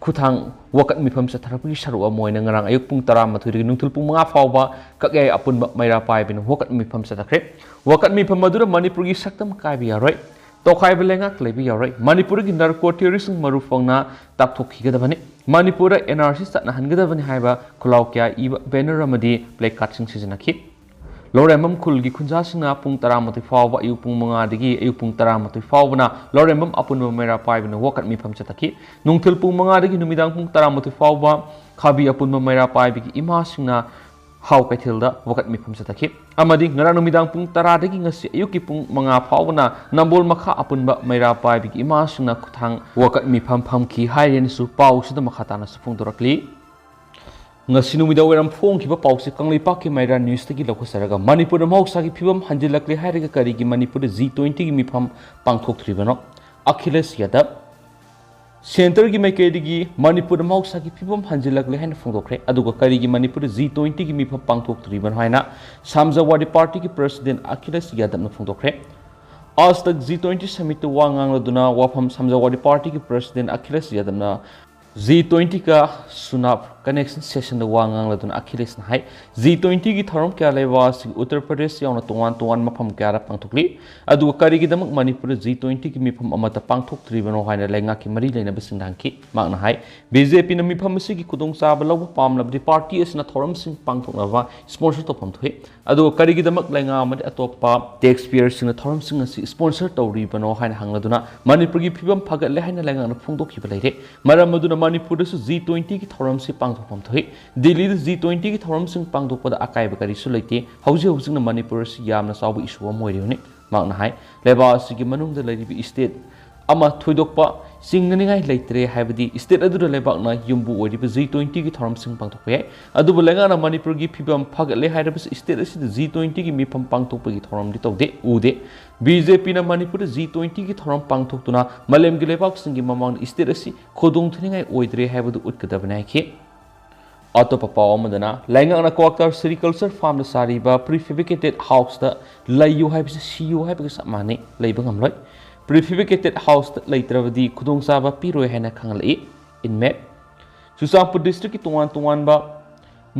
ꯈꯨꯠꯊꯥꯡ ꯋꯥꯀꯠ ꯃꯤꯐꯝ ꯆꯠꯊꯔꯛꯄꯒꯤ ꯁꯔꯨꯛ ꯑꯃ ꯑꯣꯏꯅ ꯉꯔꯥꯡ ꯑꯌꯨꯛ ꯄꯨꯡ ꯇꯔꯥꯃꯥꯊꯣꯏꯗꯒꯤ ꯅꯨꯡꯊꯤꯜ ꯄꯨꯡ ꯃꯉꯥ ꯐꯥꯎꯕ ꯀꯛꯌꯥꯏ ꯑꯄꯨꯟꯕ ꯃꯩꯔꯥ ꯄꯥꯏꯕꯤꯅ ꯋꯥꯀꯠ ꯃꯤꯐꯝ ꯆꯠꯊꯈ꯭ꯔꯦ꯫ ꯋꯥꯀꯠ ꯃꯤꯐꯝ ꯑꯗꯨꯗ ꯃꯅꯤꯄꯨꯔꯒꯤ ꯁꯛꯇꯝ ꯀꯥꯏꯕ ꯌꯥꯔꯣꯏ, ꯇꯣꯈꯥꯏꯕ ꯂꯩꯉꯥꯛ ꯂꯩꯕ ꯌꯥꯔꯣꯏ, ꯃꯅꯤꯄꯨꯔꯒꯤ narco terrorism ꯃꯔꯨ ꯐꯪꯅ ꯇꯥꯛꯊꯣꯛꯈꯤꯒꯗꯕꯅꯤ, ꯃꯅꯤꯄꯨꯔꯗ N R C ꯆꯠꯅꯍꯟꯒꯗꯕꯅꯤ ꯍꯥꯏꯕ ꯈꯨꯜꯂꯥꯎ ꯀꯌꯥ ꯏꯕ banner ꯑꯃꯗꯤ placardꯁꯤꯡ ꯁꯤꯖꯤꯟꯅꯈꯤ꯫ ꯂꯧꯔꯦꯝꯕꯝ ꯈꯨꯜꯒꯤ ꯈꯨꯟꯖꯥꯁꯤꯡꯅ ꯄꯨꯡ ꯇꯔꯥꯃꯥꯊꯣꯏ ꯐꯥꯎꯕ, ꯑꯌꯨꯛ ꯄꯨꯡ ꯃꯉꯥꯗꯒꯤ ꯑꯌꯨꯛ ꯄꯨꯡ ꯇꯔꯥꯃꯥꯊꯣꯏ ꯐꯥꯎꯕꯅ ꯂꯧꯔꯦꯝꯕꯝ ꯑꯄꯨꯟꯕ ꯃꯩꯔꯥ ꯄꯥꯏꯕꯅ ꯋꯥꯀꯠ ꯃꯤꯐꯝ ꯆꯠꯊꯈꯤ꯫ ꯅꯨꯡꯊꯤꯜ ꯄꯨꯡ ꯃꯉꯥꯗꯒꯤ ꯅꯨꯃꯤꯗꯥꯡ ꯄꯨꯡ ꯇꯔꯥꯃꯥꯊꯣꯏ ꯐꯥꯎꯕ ꯈꯥꯕꯤ ꯑꯄꯨꯟꯕ ꯃꯩꯔꯥ ꯄꯥꯏꯕꯒꯤ ꯏꯃꯥꯁꯤꯡꯅ ꯍꯥꯎ ꯀꯩꯊꯦꯜꯗ ꯋꯥꯀꯠ ꯃꯤꯐꯝ ꯆꯠꯊꯈꯤ꯫ ꯑꯃꯗꯤ ꯉꯔꯥꯡ ꯅꯨꯃꯤꯗꯥꯡ ꯄꯨꯡ ꯇꯔꯥꯗꯒꯤ ꯉꯁꯤ ꯑꯌꯨꯛꯀꯤ ꯄꯨꯡ ꯃꯉꯥ ꯐꯥꯎꯕꯅ ꯅꯝꯕꯣꯜ ꯃꯈꯥ ꯑꯄꯨꯟꯕ ꯃꯩꯔꯥ ꯄꯥꯏꯕꯒꯤ ꯏꯃꯥꯁꯤꯡꯅ ꯈꯨꯠꯊꯥꯡ ꯋꯥꯀꯠ ꯃꯤꯐꯝ ꯐꯝꯈꯤ ꯍꯥꯏꯔꯦꯅꯁꯨ ꯄꯥꯎꯁꯤꯗ ꯃꯈꯥ ꯇꯥꯅꯁꯨ ꯐꯣꯡꯗꯣꯔꯛꯂꯤ꯫ ꯉꯁꯤ ꯅꯨꯃꯤꯗꯥꯡ ꯋꯥꯏꯔꯝ ꯐꯣꯡꯈꯤꯕ ꯄꯥꯎꯁꯤ ꯀꯪꯂꯩꯄꯥꯛꯀꯤ ꯃꯩꯔꯥ ꯅ꯭ꯌꯨꯁꯇꯒꯤ ꯂꯧꯈꯠꯆꯔꯒ, ꯃꯅꯤꯄꯨꯔꯗ ꯃꯍꯧꯁꯥꯒꯤ ꯐꯤꯕꯝ ꯍꯟꯖꯤꯜꯂꯛꯂꯦ ꯍꯥꯏꯔꯒ ꯀꯔꯤꯒꯤ ꯃꯅꯤꯄꯨꯔꯗ ꯖꯤ ꯇ꯭ꯋꯦꯟꯇꯤꯒꯤ ꯃꯤꯐꯝ ꯄꯥꯡꯊꯣꯛꯇ꯭ꯔꯤꯕꯅꯣ? ꯑꯈꯤꯂꯦꯁ ꯌꯥꯗꯕ꯫ ꯁꯦꯟꯇꯔꯒꯤ ꯃꯥꯏꯀꯩꯗꯒꯤ ꯃꯅꯤꯄꯨꯔꯗ ꯃꯍꯧꯁꯥꯒꯤ ꯐꯤꯕꯝ ꯍꯟꯖꯤꯜꯂꯛꯂꯦ ꯍꯥꯏꯅ ꯐꯣꯡꯗꯣꯛꯈ꯭ꯔꯦ꯫ ꯑꯗꯨꯒ ꯀꯔꯤꯒꯤ ꯃꯅꯤꯄꯨꯔꯗ ꯖꯤ ꯇ꯭ꯋꯦꯟꯇꯤꯒꯤ ꯃꯤꯐꯝ ꯄꯥꯡꯊꯣꯛꯇ꯭ꯔꯤꯕꯅꯣ ꯍꯥꯏꯅ ꯁꯃꯥꯖꯋꯥꯗꯤ ꯄꯥꯔꯇꯤꯒꯤ ꯄ꯭ꯔꯁꯤꯗꯦꯟ ꯑꯈꯤꯂꯦꯁ ꯌꯥꯗꯕꯅ ꯐꯣꯡꯗꯣꯛꯈ꯭ꯔꯦ꯫ ꯑꯥꯖ ꯇꯛ ꯖꯤ ꯇ꯭ꯋꯦꯟꯇꯤ ꯁꯃꯤꯠꯇ ꯋꯥ ꯉꯥꯡꯂꯗꯨꯅ ꯋꯥꯐꯝ ꯁꯃꯥꯖꯋꯥꯗꯤ ꯄꯥꯔꯇꯤꯒꯤ ꯄ꯭ꯔꯁꯤꯗꯦꯟ ꯑꯈꯤꯂꯦꯁ ꯌꯥꯗꯕꯅ ꯖꯤ ꯇ꯭ꯋꯦꯟꯇꯤꯒ ꯁꯨꯅꯥꯞ ꯀꯅꯦꯛꯁꯟ ꯁꯦꯁꯟꯗ ꯋꯥ ꯉꯥꯡꯂꯗꯨꯅ ꯑꯈꯤꯂꯦꯁꯅ ꯍꯥꯏ, ꯖꯤ ꯇ꯭ꯋꯦꯟꯇꯤꯒꯤ ꯊꯧꯔꯝ ꯀꯌꯥ ꯂꯩꯕ ꯑꯁꯤ ꯎꯠꯇꯔ ꯄ꯭ꯔꯗꯦꯁ ꯌꯥꯎꯅ ꯇꯣꯉꯥꯟ ꯇꯣꯉꯥꯟꯕ ꯃꯐꯝ ꯀꯌꯥꯗ ꯄꯥꯡꯊꯣꯛꯂꯤ꯫ ꯑꯗꯨꯒ ꯀꯔꯤꯒꯤꯗꯃꯛ ꯃꯅꯤꯄꯨꯔꯗ ꯖꯤ ꯇ꯭ꯋꯦꯟꯇꯤꯒꯤ ꯃꯤꯐꯝ ꯑꯃꯠꯇ ꯄꯥꯡꯊꯣꯛꯇ꯭ꯔꯤꯕꯅꯣ ꯍꯥꯏꯅ ꯂꯩꯉꯥꯛꯀꯤ ꯃꯔꯤ ꯂꯩꯅꯕꯁꯤꯡꯗ ꯍꯪꯈꯤ꯫ ꯃꯍꯥꯛꯅ ꯍꯥꯏ, ꯕꯤ ꯖꯦ ꯄꯤꯅ ꯃꯤꯐꯝ ꯑꯁꯤꯒꯤ ꯈꯨꯗꯣꯡꯆꯥꯕ ꯂꯧꯕ ꯄꯥꯝꯂꯕꯗꯤ ꯄꯥꯔꯇꯤ ꯑꯁꯤꯅ ꯊꯧꯔꯝꯁꯤꯡ ꯄꯥꯡꯊꯣꯛꯅꯕ ꯁ꯭ꯄꯣꯟꯁꯔ ꯇꯧꯐꯝ ꯊꯣꯛꯏ꯫ ꯑꯗꯨꯒ ꯀꯔꯤꯒꯤꯗꯃꯛ ꯂꯩꯉꯥꯛ ꯑꯃꯗꯤ ꯑꯇꯣꯞꯄ ꯇꯦꯛꯁ ꯄꯦꯌꯔꯁꯤꯡꯅ ꯊꯧꯔꯝꯁꯤꯡ ꯑꯁꯤ ꯁ꯭ꯄꯣꯟꯁꯔ ꯇꯧꯔꯤꯕꯅꯣ ꯍꯥꯏꯅ ꯍꯪꯂꯗꯨꯅ ꯃꯅꯤꯄꯨꯔꯒꯤ ꯐꯤꯕꯝ ꯐꯒꯠꯂꯦ ꯍꯥꯏꯅ ꯂꯩꯉꯥꯛꯅ ꯐꯣꯡꯗꯣꯛꯈꯤꯕ ꯂꯩꯔꯦ꯫ ꯃꯔꯝ ꯑꯗꯨꯅ ꯃꯅꯤꯄꯨꯔꯗꯁꯨ ꯖꯤ ꯇ꯭ꯋꯦꯟꯇꯤꯒꯤ ꯊꯧꯔꯝꯁꯤ ꯄꯥꯡꯊꯣꯛꯐꯝ ꯊꯣꯛꯏ꯫ ꯗꯤꯜꯂꯤꯗ ꯖꯤ ꯇ꯭ꯋꯦꯟꯇꯤꯒꯤ ꯊꯧꯔꯝꯁꯤꯡ ꯄꯥꯡꯊꯣꯛꯄꯗ ꯑꯀꯥꯏꯕ ꯀꯔꯤꯁꯨ ꯂꯩꯇꯦ꯫ ꯍꯧꯖꯤꯛ ꯍꯧꯖꯤꯛꯅ ꯃꯅꯤꯄꯨꯔ ꯑꯁꯤ ꯌꯥꯝꯅ ꯆꯥꯎꯕ ꯏꯁꯨ ꯑꯃ ꯑꯣꯏꯔꯤꯕꯅꯤ꯫ ꯃꯍꯥꯛꯅ ꯍꯥꯏ, ꯂꯩꯕꯥꯛ ꯑꯁꯤꯒꯤ ꯃꯅꯨꯡꯗ ꯂꯩꯔꯤꯕ ꯏꯁꯇꯦꯠ ꯑꯃ ꯊꯣꯏꯗꯣꯛꯄ ꯆꯤꯡꯅꯅꯤꯡꯉꯥꯏ ꯂꯩꯇ꯭ꯔꯦ ꯍꯥꯏꯕꯗꯤ ꯏꯁꯇꯦꯠ ꯑꯗꯨꯗ ꯂꯩꯕꯥꯛꯅ ꯌꯨꯝꯕꯨ ꯑꯣꯏꯔꯤꯕ ꯖꯤ ꯇ꯭ꯋꯦꯟꯇꯤꯒꯤ ꯊꯧꯔꯝꯁꯤꯡ ꯄꯥꯡꯊꯣꯛꯄ ꯌꯥꯏ꯫ ꯑꯗꯨꯕꯨ ꯂꯩꯉꯥꯛꯅ ꯃꯅꯤꯄꯨꯔꯒꯤ ꯐꯤꯕꯝ ꯐꯒꯠꯂꯦ ꯍꯥꯏꯔꯕꯁꯨ ꯏꯁꯇꯦꯠ ꯑꯁꯤꯗ ꯖꯤ ꯇ꯭ꯋꯦꯟꯇꯤꯒꯤ ꯃꯤꯐꯝ ꯄꯥꯡꯊꯣꯛꯄꯒꯤ ꯊꯧꯔꯝꯗꯤ ꯇꯧꯗꯦ, ꯎꯗꯦ꯫ ꯕꯤ ꯖꯦ ꯄꯤꯅ ꯃꯅꯤꯄꯨꯔꯗ ꯖꯤ ꯇ꯭ꯋꯦꯟꯇꯤꯒꯤ ꯊꯧꯔꯝ ꯄꯥꯡꯊꯣꯛꯇꯨꯅ ꯃꯥꯂꯦꯝꯒꯤ ꯂꯩꯕꯥꯛꯁꯤꯡꯒꯤ ꯃꯃꯥꯡꯗ ꯏꯁꯇꯦꯠ ꯑꯁꯤ ꯈꯨꯗꯣꯡ ꯊꯤꯅꯤꯡꯉꯥꯏ ꯑꯣꯏꯗ꯭ꯔꯦ ꯍꯥꯏꯕꯗꯨ ꯎꯠꯀꯗꯕꯅꯤ ꯍꯥꯏꯈꯤ꯫ ꯑꯇꯣꯞꯄ ꯄꯥꯎ ꯑꯃꯗꯅ, ꯂꯩꯉꯥꯛꯅ ꯀ꯭ꯋꯥꯛꯇꯥ ꯁꯦꯔꯤꯀꯜꯆꯔ ꯐꯥꯔꯝꯗ ꯁꯥꯔꯤꯕ ꯄ꯭ꯔꯤꯐꯦꯕ꯭ꯔꯤꯀꯦꯇꯦꯠ ꯍꯥꯎꯁꯇ ꯂꯩꯌꯨ ꯍꯥꯏꯕꯁꯤ ꯁꯤꯌꯨ ꯍꯥꯏꯕꯒ ꯆꯞ ꯃꯥꯟꯅꯩ, ꯂꯩꯕ ꯉꯝꯂꯣꯏ꯫ ꯄ꯭ꯔꯤꯐꯦꯕ꯭ꯔꯤꯀꯦꯇꯦꯠ ꯍꯥꯎꯁꯇ ꯂꯩꯇ꯭ꯔꯕꯗꯤ ꯈꯨꯗꯣꯡꯆꯥꯕ ꯄꯤꯔꯣꯏ ꯍꯥꯏꯅ ꯈꯪꯍꯜꯂꯛꯏ꯫ ꯏꯟꯃꯦꯠ꯫ ꯆꯨꯔꯆꯥꯟꯄꯨꯔ ꯗꯤꯁꯇ꯭ꯔꯤꯛꯀꯤ ꯇꯣꯉꯥꯟ ꯇꯣꯉꯥꯟꯕ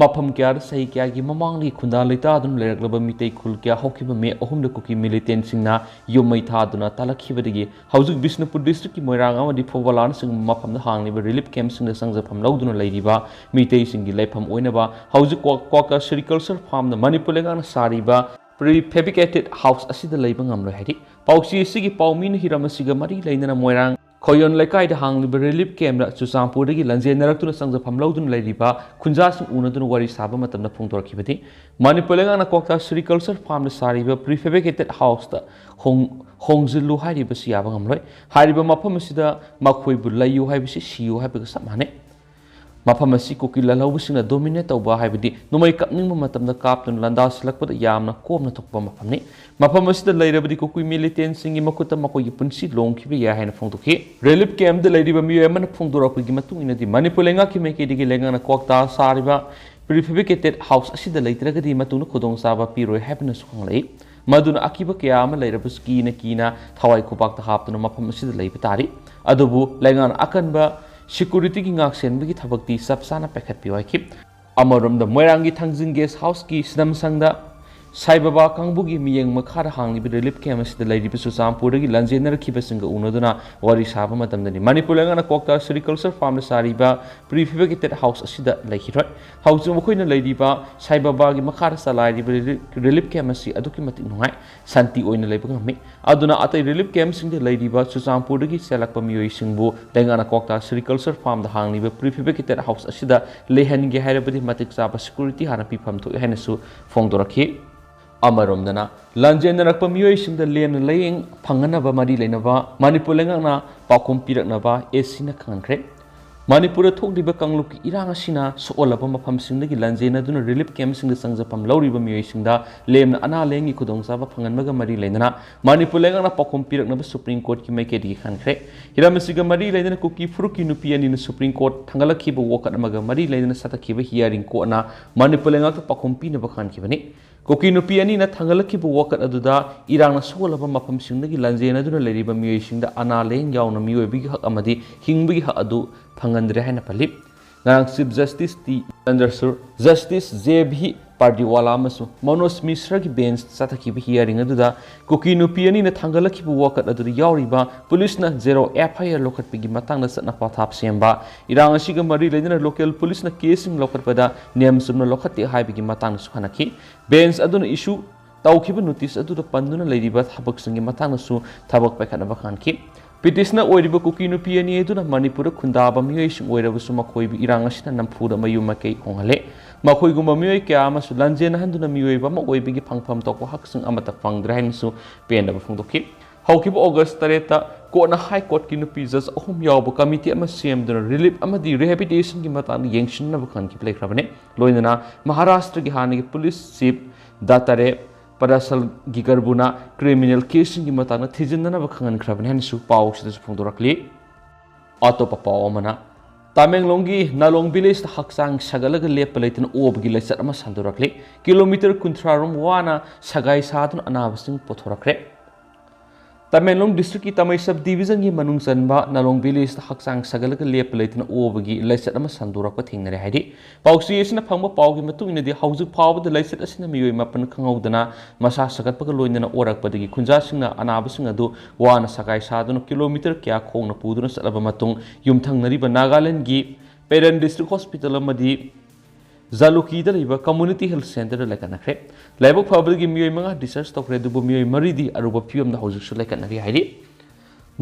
ꯃꯐꯝ ꯀꯌꯥꯗ ꯆꯍꯤ ꯀꯌꯥꯒꯤ ꯃꯃꯥꯡꯗꯒꯤ ꯈꯨꯟꯗꯥ ꯂꯩꯇꯥꯗꯨꯅ ꯂꯩꯔꯛꯂꯕ ꯃꯤꯇꯩ ꯈꯨꯜ ꯀꯌꯥ ꯍꯧꯈꯤꯕ ꯃꯦ ꯑꯍꯨꯝꯗ ꯀꯨꯀꯤ ꯃꯤꯂꯤꯇꯦꯟꯁꯤꯡꯅ ꯌꯨꯝ ꯃꯩ ꯊꯥꯗꯨꯅ ꯇꯥꯜꯂꯛꯈꯤꯕꯗꯒꯤ ꯍꯧꯖꯤꯛ ꯕꯤꯁꯅꯨꯄꯨꯔ ꯗꯤꯁꯇ꯭ꯔꯤꯛꯀꯤ ꯃꯣꯏꯔꯥꯡ ꯑꯃꯗꯤ ꯐꯧꯕꯂꯥꯅꯆꯤꯡꯕ ꯃꯐꯝꯗ ꯍꯥꯡꯂꯤꯕ ꯔꯤꯂꯤꯐ ꯀꯦꯝꯞꯁꯤꯡꯗ ꯆꯪꯖꯐꯝ ꯂꯧꯗꯨꯅ ꯂꯩꯔꯤꯕ ꯃꯤꯇꯩꯁꯤꯡꯒꯤ ꯂꯩꯐꯝ ꯑꯣꯏꯅꯕ ꯍꯧꯖꯤꯛ ꯀ꯭ꯋꯥ-, ꯀ꯭ꯋꯥꯛꯇꯥ ꯁꯦꯔꯤꯀꯜꯆꯔ ꯐꯥꯔꯝꯗ ꯃꯅꯤꯄꯨꯔ ꯂꯩꯉꯥꯛꯅ ꯁꯥꯔꯤꯕ ꯄ꯭ꯔꯤꯐꯦꯕ꯭ꯔꯤꯀꯦꯇꯦꯗ ꯍꯥꯎꯁ ꯑꯁꯤꯗ ꯂꯩꯕ ꯉꯝꯂꯣꯏ ꯍꯥꯏꯔꯤ꯫ ꯄꯥꯎꯆꯦ ꯑꯁꯤꯒꯤ ꯄꯥꯎꯃꯤꯅ ꯍꯤꯔꯝ ꯑꯁꯤꯒ ꯃꯔꯤ ꯂꯩꯅꯅ ꯃꯣꯏꯔꯥꯡ ꯈꯣꯌꯣꯟ ꯂꯩꯀꯥꯏꯗ ꯍꯥꯡꯂꯤꯕ ꯔꯤꯂꯤꯐ ꯀꯦꯝꯞꯇ ꯆꯨꯔꯆꯥꯟꯄꯨꯔꯗꯒꯤ ꯂꯥꯟꯖꯦꯟꯅꯔꯛꯇꯨꯅ ꯆꯪꯖꯐꯝ ꯂꯧꯗꯨꯅ ꯂꯩꯔꯤꯕ ꯈꯨꯟꯖꯥꯁꯤꯡ ꯎꯅꯗꯨꯅ ꯋꯥꯔꯤ ꯁꯥꯕ ꯃꯇꯝꯗ ꯐꯣꯡꯗꯣꯔꯛꯈꯤꯕꯅꯤ꯫ ꯃꯅꯤꯄꯨꯔ ꯂꯩꯉꯥꯛꯅ ꯀ꯭ꯋꯥꯛꯇꯥ ꯁꯦꯔꯤꯀꯜꯆꯔ ꯐꯥꯔꯝꯗ ꯁꯥꯔꯤꯕ ꯄ꯭ꯔꯤꯐꯦꯕ꯭ꯔꯤꯀꯦꯇꯦꯗ ꯍꯥꯎꯁꯇ ꯍꯣꯡ-, ꯍꯣꯡꯖꯤꯜꯂꯨ ꯍꯥꯏꯔꯤꯕꯁꯤ ꯌꯥꯕ ꯉꯝꯂꯣꯏ꯫ ꯍꯥꯏꯔꯤꯕ ꯃꯐꯝ ꯑꯁꯤꯗ ꯃꯈꯣꯏꯕꯨ ꯂꯩꯌꯨ ꯍꯥꯏꯕꯁꯤ ꯁꯤꯌꯨ ꯍꯥꯏꯕꯒ ꯆꯞ ꯃꯥꯟꯅꯩ꯫ ꯃꯐꯝ ꯑꯁꯤ ꯀꯨꯀꯤ ꯂꯥꯜꯍꯧꯕꯁꯤꯡꯅ ꯗꯣꯃꯤꯅꯦꯠ ꯇꯧꯕ, ꯍꯥꯏꯕꯗꯤ ꯅꯣꯡꯃꯩ ꯀꯥꯞꯅꯤꯡꯕ ꯃꯇꯝꯗ ꯀꯥꯞꯇꯨꯅ ꯂꯥꯟꯗꯥꯁꯤꯜꯂꯛꯄꯗ ꯌꯥꯝꯅ ꯀꯣꯝꯅ ꯊꯣꯛꯄ ꯃꯐꯝꯅꯤ꯫ ꯃꯐꯝ ꯑꯁꯤꯗ ꯂꯩꯔꯕꯗꯤ ꯀꯨꯀꯤ ꯃꯤꯂꯤꯇꯦꯟꯁꯤꯡꯒꯤ ꯃꯈꯨꯠꯇ ꯃꯈꯣꯏꯒꯤ ꯄꯨꯟꯁꯤ ꯂꯣꯡꯈꯤꯕ ꯌꯥꯏ ꯍꯥꯏꯅ ꯐꯣꯡꯗꯣꯛꯈꯤ꯫ ꯔꯤꯂꯤꯐ ꯀꯦꯝꯞꯇ ꯂꯩꯔꯤꯕ ꯃꯤꯑꯣꯏ ꯑꯃꯅ ꯐꯣꯡꯗꯣꯔꯛꯄꯒꯤ ꯃꯇꯨꯡ ꯏꯟꯅꯗꯤ, ꯃꯅꯤꯄꯨꯔ ꯂꯩꯉꯥꯛꯀꯤ ꯃꯥꯏꯀꯩꯗꯒꯤ ꯂꯩꯉꯥꯛꯅ ꯀ꯭ꯋꯥꯛꯇꯥ ꯁꯥꯔꯤꯕ ꯄ꯭ꯔꯤꯐꯦꯕ꯭ꯔꯤꯀꯦꯇꯦꯗ ꯍꯥꯎꯁ ꯑꯁꯤꯗ ꯂꯩꯇ꯭ꯔꯒꯗꯤ ꯃꯇꯨꯡꯗ ꯈꯨꯗꯣꯡꯆꯥꯕ ꯄꯤꯔꯣꯏ ꯍꯥꯏꯕꯅꯁꯨ ꯈꯪꯂꯛꯏ꯫ ꯃꯗꯨꯅ ꯑꯀꯤꯕ ꯀꯌꯥ ꯑꯃ ꯂꯩꯔꯕꯁꯨ ꯀꯤꯅ ꯀꯤꯅ ꯊꯋꯥꯏ ꯈꯨꯕꯥꯛꯇ ꯍꯥꯞꯇꯨꯅ ꯃꯐꯝ ꯑꯁꯤꯗ ꯂꯩꯕ ꯇꯥꯔꯤ꯫ ꯑꯗꯨꯕꯨ ꯂꯩꯉꯥꯛꯅ ꯑꯀꯟꯕ ꯁꯦꯀ꯭ꯌꯨꯔꯤꯇꯤꯒꯤ ꯉꯥꯛꯁꯦꯟꯕꯒꯤ ꯊꯕꯛꯇꯤ ꯆꯞ ꯆꯥꯅ ꯄꯥꯏꯈꯠꯄꯤꯌꯨ ꯍꯥꯏꯈꯤ꯫ ꯑꯃꯔꯣꯝꯗ ꯃꯣꯏꯔꯥꯡꯒꯤ ꯊꯥꯡꯖꯤꯡ ꯒꯦꯁ ꯍꯥꯎꯁꯀꯤ ꯁꯤꯗꯝ ꯁꯪꯗ ꯁꯥꯏ ꯕꯥꯕꯥ ꯀꯥꯡꯕꯨꯒꯤ ꯃꯤꯠꯌꯦꯡ ꯃꯈꯥꯗ ꯍꯥꯡꯂꯤꯕ ꯔꯤꯂꯤꯐ ꯀꯦꯝꯞ ꯑꯁꯤꯗ ꯂꯩꯔꯤꯕ ꯆꯨꯔꯆꯥꯟꯄꯨꯔꯗꯒꯤ ꯂꯥꯟꯖꯦꯟꯅꯔꯛꯈꯤꯕꯁꯤꯡꯒ ꯎꯅꯗꯨꯅ ꯋꯥꯔꯤ ꯁꯥꯕ ꯃꯇꯝꯗꯅꯤ ꯃꯅꯤꯄꯨꯔ ꯂꯩꯉꯥꯛꯅ ꯀ꯭ꯋꯥꯛꯇꯥ ꯁꯦꯔꯤꯀꯜꯆꯔ ꯐꯥꯔꯝꯗ ꯁꯥꯔꯤꯕ ꯄ꯭ꯔꯤꯐꯦꯕ꯭ꯔꯤꯀꯦꯇꯦꯗ ꯍꯥꯎꯁ ꯑꯁꯤꯗ ꯂꯩꯈꯤꯔꯣꯏ꯫ ꯍꯧꯖꯤꯛ ꯃꯈꯣꯏꯅ ꯂꯩꯔꯤꯕ ꯁꯥꯏ ꯕꯥꯕꯥꯒꯤ ꯃꯈꯥꯗ ꯆꯂꯥꯏꯔꯤꯕ ꯔꯤꯂꯤ-, ꯔꯤꯂꯤꯐ ꯀꯦꯝꯞ ꯑꯁꯤ ꯑꯗꯨꯛꯀꯤ ꯃꯇꯤꯛ ꯅꯨꯡꯉꯥꯏ, ꯁꯥꯟꯇꯤ ꯑꯣꯏꯅ ꯂꯩꯕ ꯉꯝꯃꯤ꯫ ꯑꯗꯨꯅ ꯑꯇꯩ ꯔꯤꯂꯤꯐ ꯀꯦꯝꯞꯁꯤꯡꯗ ꯂꯩꯔꯤꯕ ꯆꯨꯔꯆꯥꯟꯄꯨꯔꯗꯒꯤ ꯆꯦꯜꯂꯛꯄ ꯃꯤꯑꯣꯏꯁꯤꯡꯕꯨ ꯂꯩꯉꯥꯛꯅ ꯀ꯭ꯋꯥꯛꯇꯥ ꯁꯦꯔꯤꯀꯜꯆꯔ ꯐꯥꯔꯝꯗ ꯍꯥꯡꯂꯤꯕ ꯄ꯭ꯔꯤꯐꯦꯕ꯭ꯔꯤꯀꯦꯇꯦꯗ ꯍꯥꯎꯁ ꯑꯁꯤꯗ ꯂꯩꯍꯟꯒꯦ ꯍꯥꯏꯔꯕꯗꯤ ꯃꯇꯤꯛ ꯆꯥꯕ ꯁꯦꯀ꯭ꯌꯨꯔꯤꯇꯤ ꯍꯥꯟꯅ ꯄꯤꯐꯝ ꯊꯣꯛꯏ ꯍꯥꯏꯅꯁꯨ ꯐꯣꯡꯗꯣꯔꯛꯈꯤ꯫ ꯑꯃꯔꯣꯝꯗꯅ, ꯂꯥꯟꯖꯦꯟꯅꯔꯛꯄ ꯃꯤꯑꯣꯏꯁꯤꯡꯗ ꯂꯦꯝꯅ ꯂꯥꯌꯦꯡ ꯐꯪꯍꯟꯅꯕ ꯃꯔꯤ ꯂꯩꯅꯕ ꯃꯅꯤꯄꯨꯔ ꯂꯩꯉꯥꯛꯅ ꯄꯥꯎꯈꯨꯝ ꯄꯤꯔꯛꯅꯕ ꯑꯦꯁꯤꯅ ꯈꯪꯍꯟꯈ꯭ꯔꯦ꯫ ꯃꯅꯤꯄꯨꯔꯗ ꯊꯣꯛꯂꯤꯕ ꯀꯥꯡꯂꯨꯞꯀꯤ ꯏꯔꯥꯡ ꯑꯁꯤꯅ ꯁꯣꯛꯍꯜꯂꯕ ꯃꯐꯝꯁꯤꯡꯗꯒꯤ ꯂꯥꯟꯖꯦꯟꯅꯗꯨꯅ ꯔꯤꯂꯤꯐ ꯀꯦꯝꯞꯁꯤꯡꯗ ꯆꯪꯖꯐꯝ ꯂꯧꯔꯤꯕ ꯃꯤꯑꯣꯏꯁꯤꯡꯗ ꯂꯦꯝꯅ ꯑꯅꯥ ꯂꯥꯌꯦꯡꯒꯤ ꯈꯨꯗꯣꯡꯆꯥꯕ ꯐꯪꯍꯟꯕꯒ ꯃꯔꯤ ꯂꯩꯅꯅ ꯃꯅꯤꯄꯨꯔ ꯂꯩꯉꯥꯛꯅ ꯄꯥꯎꯈꯨꯝ ꯄꯤꯔꯛꯅꯕ ꯁꯨꯄ꯭ꯔꯤꯝ ꯀꯣꯔꯠꯀꯤ ꯃꯥꯏꯀꯩꯗꯒꯤ ꯈꯟꯈ꯭ꯔꯦ꯫ ꯍꯤꯔꯝ ꯑꯁꯤꯒ ꯃꯔꯤ ꯂꯩꯅꯅ ꯀꯨꯀꯤ ꯐꯨꯔꯨꯞꯀꯤ ꯅꯨꯄꯤ ꯑꯅꯤꯅ ꯁꯨꯄ꯭ꯔꯤꯝ ꯀꯣꯔꯠ ꯊꯥꯡꯒꯠꯂꯛꯈꯤꯕ ꯋꯥꯀꯠ ꯑꯃꯒ ꯃꯔꯤ ꯂꯩꯅꯅ ꯆꯠꯊꯈꯤꯕ ꯍꯤꯌꯥꯔꯤꯡ ꯀꯣꯔꯠꯅ ꯃꯅꯤꯄꯨꯔ ꯂꯩꯉꯥꯛꯇ ꯄꯥꯎꯈꯨꯝ ꯄꯤꯅꯕ ꯈꯟꯈꯤꯕꯅꯤ꯫ ꯀꯨꯀꯤ ꯅꯨꯄꯤ ꯑꯅꯤꯅ ꯊꯥꯡꯒꯠꯂꯛꯈꯤꯕ ꯋꯥꯀꯠ ꯑꯗꯨꯗ ꯏꯔꯥꯡꯅ ꯁꯣꯛꯍꯜꯂꯕ ꯃꯐꯝꯁꯤꯡꯗꯒꯤ ꯂꯥꯟꯖꯦꯟꯅꯗꯨꯅ ꯂꯩꯔꯤꯕ ꯃꯤꯑꯣꯏꯁꯤꯡꯗ ꯑꯅꯥ ꯂꯥꯌꯦꯡ ꯌꯥꯎꯅ ꯃꯤꯑꯣꯏꯕꯒꯤ ꯍꯛ ꯑꯃꯗꯤ ꯍꯤꯡꯕꯒꯤ ꯍꯛ ꯑꯗꯨ ꯐꯪꯍꯟꯗ꯭ꯔꯦ ꯍꯥꯏꯅ ꯄꯜꯂꯤ꯫ ꯉꯔꯥꯡ Chief Justice T Chandrachud, Justice J B Pardiwala ꯑꯃꯁꯨꯡ ꯃꯅꯣꯖ ꯃꯤꯁ꯭ꯔꯒꯤ ꯕꯦꯟꯆ ꯆꯠꯊꯈꯤꯕ hearing ꯑꯗꯨꯗ ꯀꯨꯀꯤ ꯅꯨꯄꯤ ꯑꯅꯤꯅ ꯊꯥꯡꯒꯠꯂꯛꯈꯤꯕ ꯋꯥꯀꯠ ꯑꯗꯨꯗ ꯌꯥꯎꯔꯤꯕ ꯄꯨꯂꯤꯁꯅ ꯖꯦꯔꯣ F I R ꯂꯧꯈꯠꯄꯒꯤ ꯃꯇꯥꯡꯗ ꯆꯠꯅ ꯄꯊꯥꯞ ꯁꯦꯝꯕ, ꯏꯔꯥꯡ ꯑꯁꯤꯒ ꯃꯔꯤ ꯂꯩꯅꯅ local ꯄꯨꯂꯤꯁꯅ case ꯁꯤꯡ ꯂꯧꯈꯠꯄꯗ ꯅꯤꯌꯝ ꯆꯨꯝꯅ ꯂꯧꯈꯠꯇꯦ ꯍꯥꯏꯕꯒꯤ ꯃꯇꯥꯡꯗꯁꯨ ꯈꯟꯅꯈꯤ꯫ ꯕꯦꯟꯆ ꯑꯗꯨꯅ issue ꯇꯧꯈꯤꯕ notice ꯑꯗꯨꯗ ꯄꯟꯗꯨꯅ ꯂꯩꯔꯤꯕ ꯊꯕꯛꯁꯤꯡꯒꯤ ꯃꯇꯥꯡꯗꯁꯨ ꯊꯕꯛ ꯄꯥꯏꯈꯠꯅꯕ ꯈꯟꯈꯤ꯫ Petitioner ꯑꯣꯏꯔꯤꯕ ꯀꯨꯀꯤ ꯅꯨꯄꯤ ꯑꯅꯤ ꯑꯗꯨꯅ ꯃꯅꯤꯄꯨꯔꯗ ꯈꯨꯟꯗꯥꯕ ꯃꯤꯑꯣꯏꯁꯤꯡ ꯑꯣꯏꯔꯕꯁꯨ ꯃꯈꯣꯏꯕꯨ ꯏꯔꯥꯡ ꯑꯁꯤꯅ ꯅꯝꯐꯨꯗ ꯃꯌꯨꯝ ꯃꯀꯩ ꯍꯣꯡꯍꯜꯂꯦ꯫ ꯃꯈꯣꯏꯒꯨꯝꯕ ꯃꯤꯑꯣꯏ ꯀꯌꯥ ꯑꯃꯁꯨ ꯂꯥꯟꯖꯦꯟꯅꯍꯟꯗꯨꯅ ꯃꯤꯑꯣꯏꯕ ꯑꯃ ꯑꯣꯏꯕꯒꯤ ꯐꯪꯐꯝ ꯊꯣꯛꯄ ꯍꯛꯁꯤꯡ ꯑꯃꯠꯇ ꯐꯪꯗ꯭ꯔꯦ ꯍꯥꯏꯅꯁꯨ ꯄꯦꯟꯗꯕ ꯐꯣꯡꯗꯣꯛꯈꯤ꯫ ꯍꯧꯈꯤꯕ August ꯇꯔꯦꯠꯇ ꯀꯣꯔꯠꯅ High Courtꯀꯤ ꯅꯨꯄꯤ judge ꯑꯍꯨꯝ ꯌꯥꯎꯕ committee ꯑꯃ ꯁꯦꯝꯗꯨꯅ relief ꯑꯃꯗꯤ rehabilitationꯒꯤ ꯃꯇꯥꯡꯗ ꯌꯦꯡꯁꯤꯟꯅꯕ ꯈꯟꯈꯤꯕ ꯂꯩꯈ꯭ꯔꯕꯅꯤ꯫ ꯂꯣꯏꯅꯅ ꯃꯍꯥꯔꯥꯁꯇ꯭ꯔꯒꯤ ꯍꯥꯟꯅꯒꯤ police chief ꯗꯥꯇꯥꯔꯦ ꯄꯔꯥꯁꯜꯒꯤ ꯒꯔꯕꯨꯅ criminal caseꯁꯤꯡꯒꯤ ꯃꯇꯥꯡꯗ ꯊꯤꯖꯤꯟꯅꯅꯕ ꯈꯪꯍꯟꯈ꯭ꯔꯕꯅꯤ ꯍꯥꯏꯅꯁꯨ ꯄꯥꯎꯁꯤꯗꯁꯨ ꯐꯣꯡꯗꯣꯔꯛꯂꯤ꯫ ꯑꯇꯣꯞꯄ ꯄꯥꯎ ꯑꯃꯅ, ꯇꯃꯦꯡꯂꯣꯡꯒꯤ ꯅꯥꯂꯣꯡ villageꯇ ꯍꯛꯆꯥꯡ ꯁꯥꯒꯠꯂꯒ ꯂꯦꯞꯄ ꯂꯩꯇꯅ ꯑꯣꯕꯒꯤ ꯂꯥꯏꯆꯠ ꯑꯃ ꯁꯟꯗꯣꯔꯛꯂꯤ꯫ Kilometre ꯀꯨꯟꯊ꯭ꯔꯥ ꯔꯣꯝ ꯋꯥꯅ ꯁꯒꯥꯏ ꯁꯥꯗꯨꯅ ꯑꯅꯥꯕꯁꯤꯡ ꯄꯨꯊꯣꯔꯛꯈ꯭ꯔꯦ꯫ ꯇꯃꯦꯡꯂꯣꯡ districtꯀꯤ ꯇꯥꯃꯩ sub divisionꯒꯤ ꯃꯅꯨꯡ ꯆꯟꯕ ꯅꯥꯂꯣꯡ villageꯇ ꯍꯛꯆꯥꯡ ꯁꯥꯒꯠꯂꯒ ꯂꯦꯞꯄ ꯂꯩꯇꯅ ꯑꯣꯕꯒꯤ ꯂꯥꯏꯆꯠ ꯑꯃ ꯁꯟꯗꯣꯔꯛꯄ ꯊꯦꯡꯅꯔꯦ ꯍꯥꯏꯔꯤ꯫ ꯄꯥꯎꯆꯦ ꯑꯁꯤꯅ ꯐꯪꯕ ꯄꯥꯎꯒꯤ ꯃꯇꯨꯡ ꯏꯟꯅꯗꯤ, ꯍꯧꯖꯤꯛ ꯐꯥꯎꯕꯗ ꯂꯥꯏꯆꯠ ꯑꯁꯤꯅ ꯃꯤꯑꯣꯏ ꯃꯥꯄꯟ ꯈꯪꯍꯧꯗꯅ ꯃꯁꯥ ꯁꯥꯒꯠꯄꯒ ꯂꯣꯏꯅꯅ ꯑꯣꯔꯛꯄꯗꯒꯤ ꯈꯨꯟꯖꯥꯁꯤꯡꯅ ꯑꯅꯥꯕꯁꯤꯡ ꯑꯗꯨ ꯋꯥꯅ ꯁꯒꯥꯏ ꯁꯥꯗꯨꯅ kilometre ꯀꯌꯥ ꯈꯣꯡꯅ ꯄꯨꯗꯨꯅ ꯆꯠꯂꯕ ꯃꯇꯨꯡ, ꯌꯨꯝꯊꯪꯅꯔꯤꯕ ꯅꯥꯒꯥꯂꯦꯟꯗꯒꯤ ꯄꯦꯔꯦꯟ district hospital ꯑꯃꯗꯤ ꯖꯥꯂꯨꯀꯤꯗ ꯂꯩꯕ community health centreꯗ ꯂꯩꯈꯠꯅꯈ꯭ꯔꯦ꯫ ꯂꯥꯏꯕꯛ ꯐꯕꯗꯒꯤ ꯃꯤꯑꯣꯏ ꯃꯉꯥ discharge ꯇꯧꯈ꯭ꯔꯦ, ꯑꯗꯨꯕꯨ ꯃꯤꯑꯣꯏ ꯃꯔꯤꯗꯤ ꯑꯔꯨꯕ ꯐꯤꯕꯝꯗ ꯍꯧꯖꯤꯛꯁꯨ ꯂꯩꯈꯠꯅꯔꯤ ꯍꯥꯏꯔꯤ꯫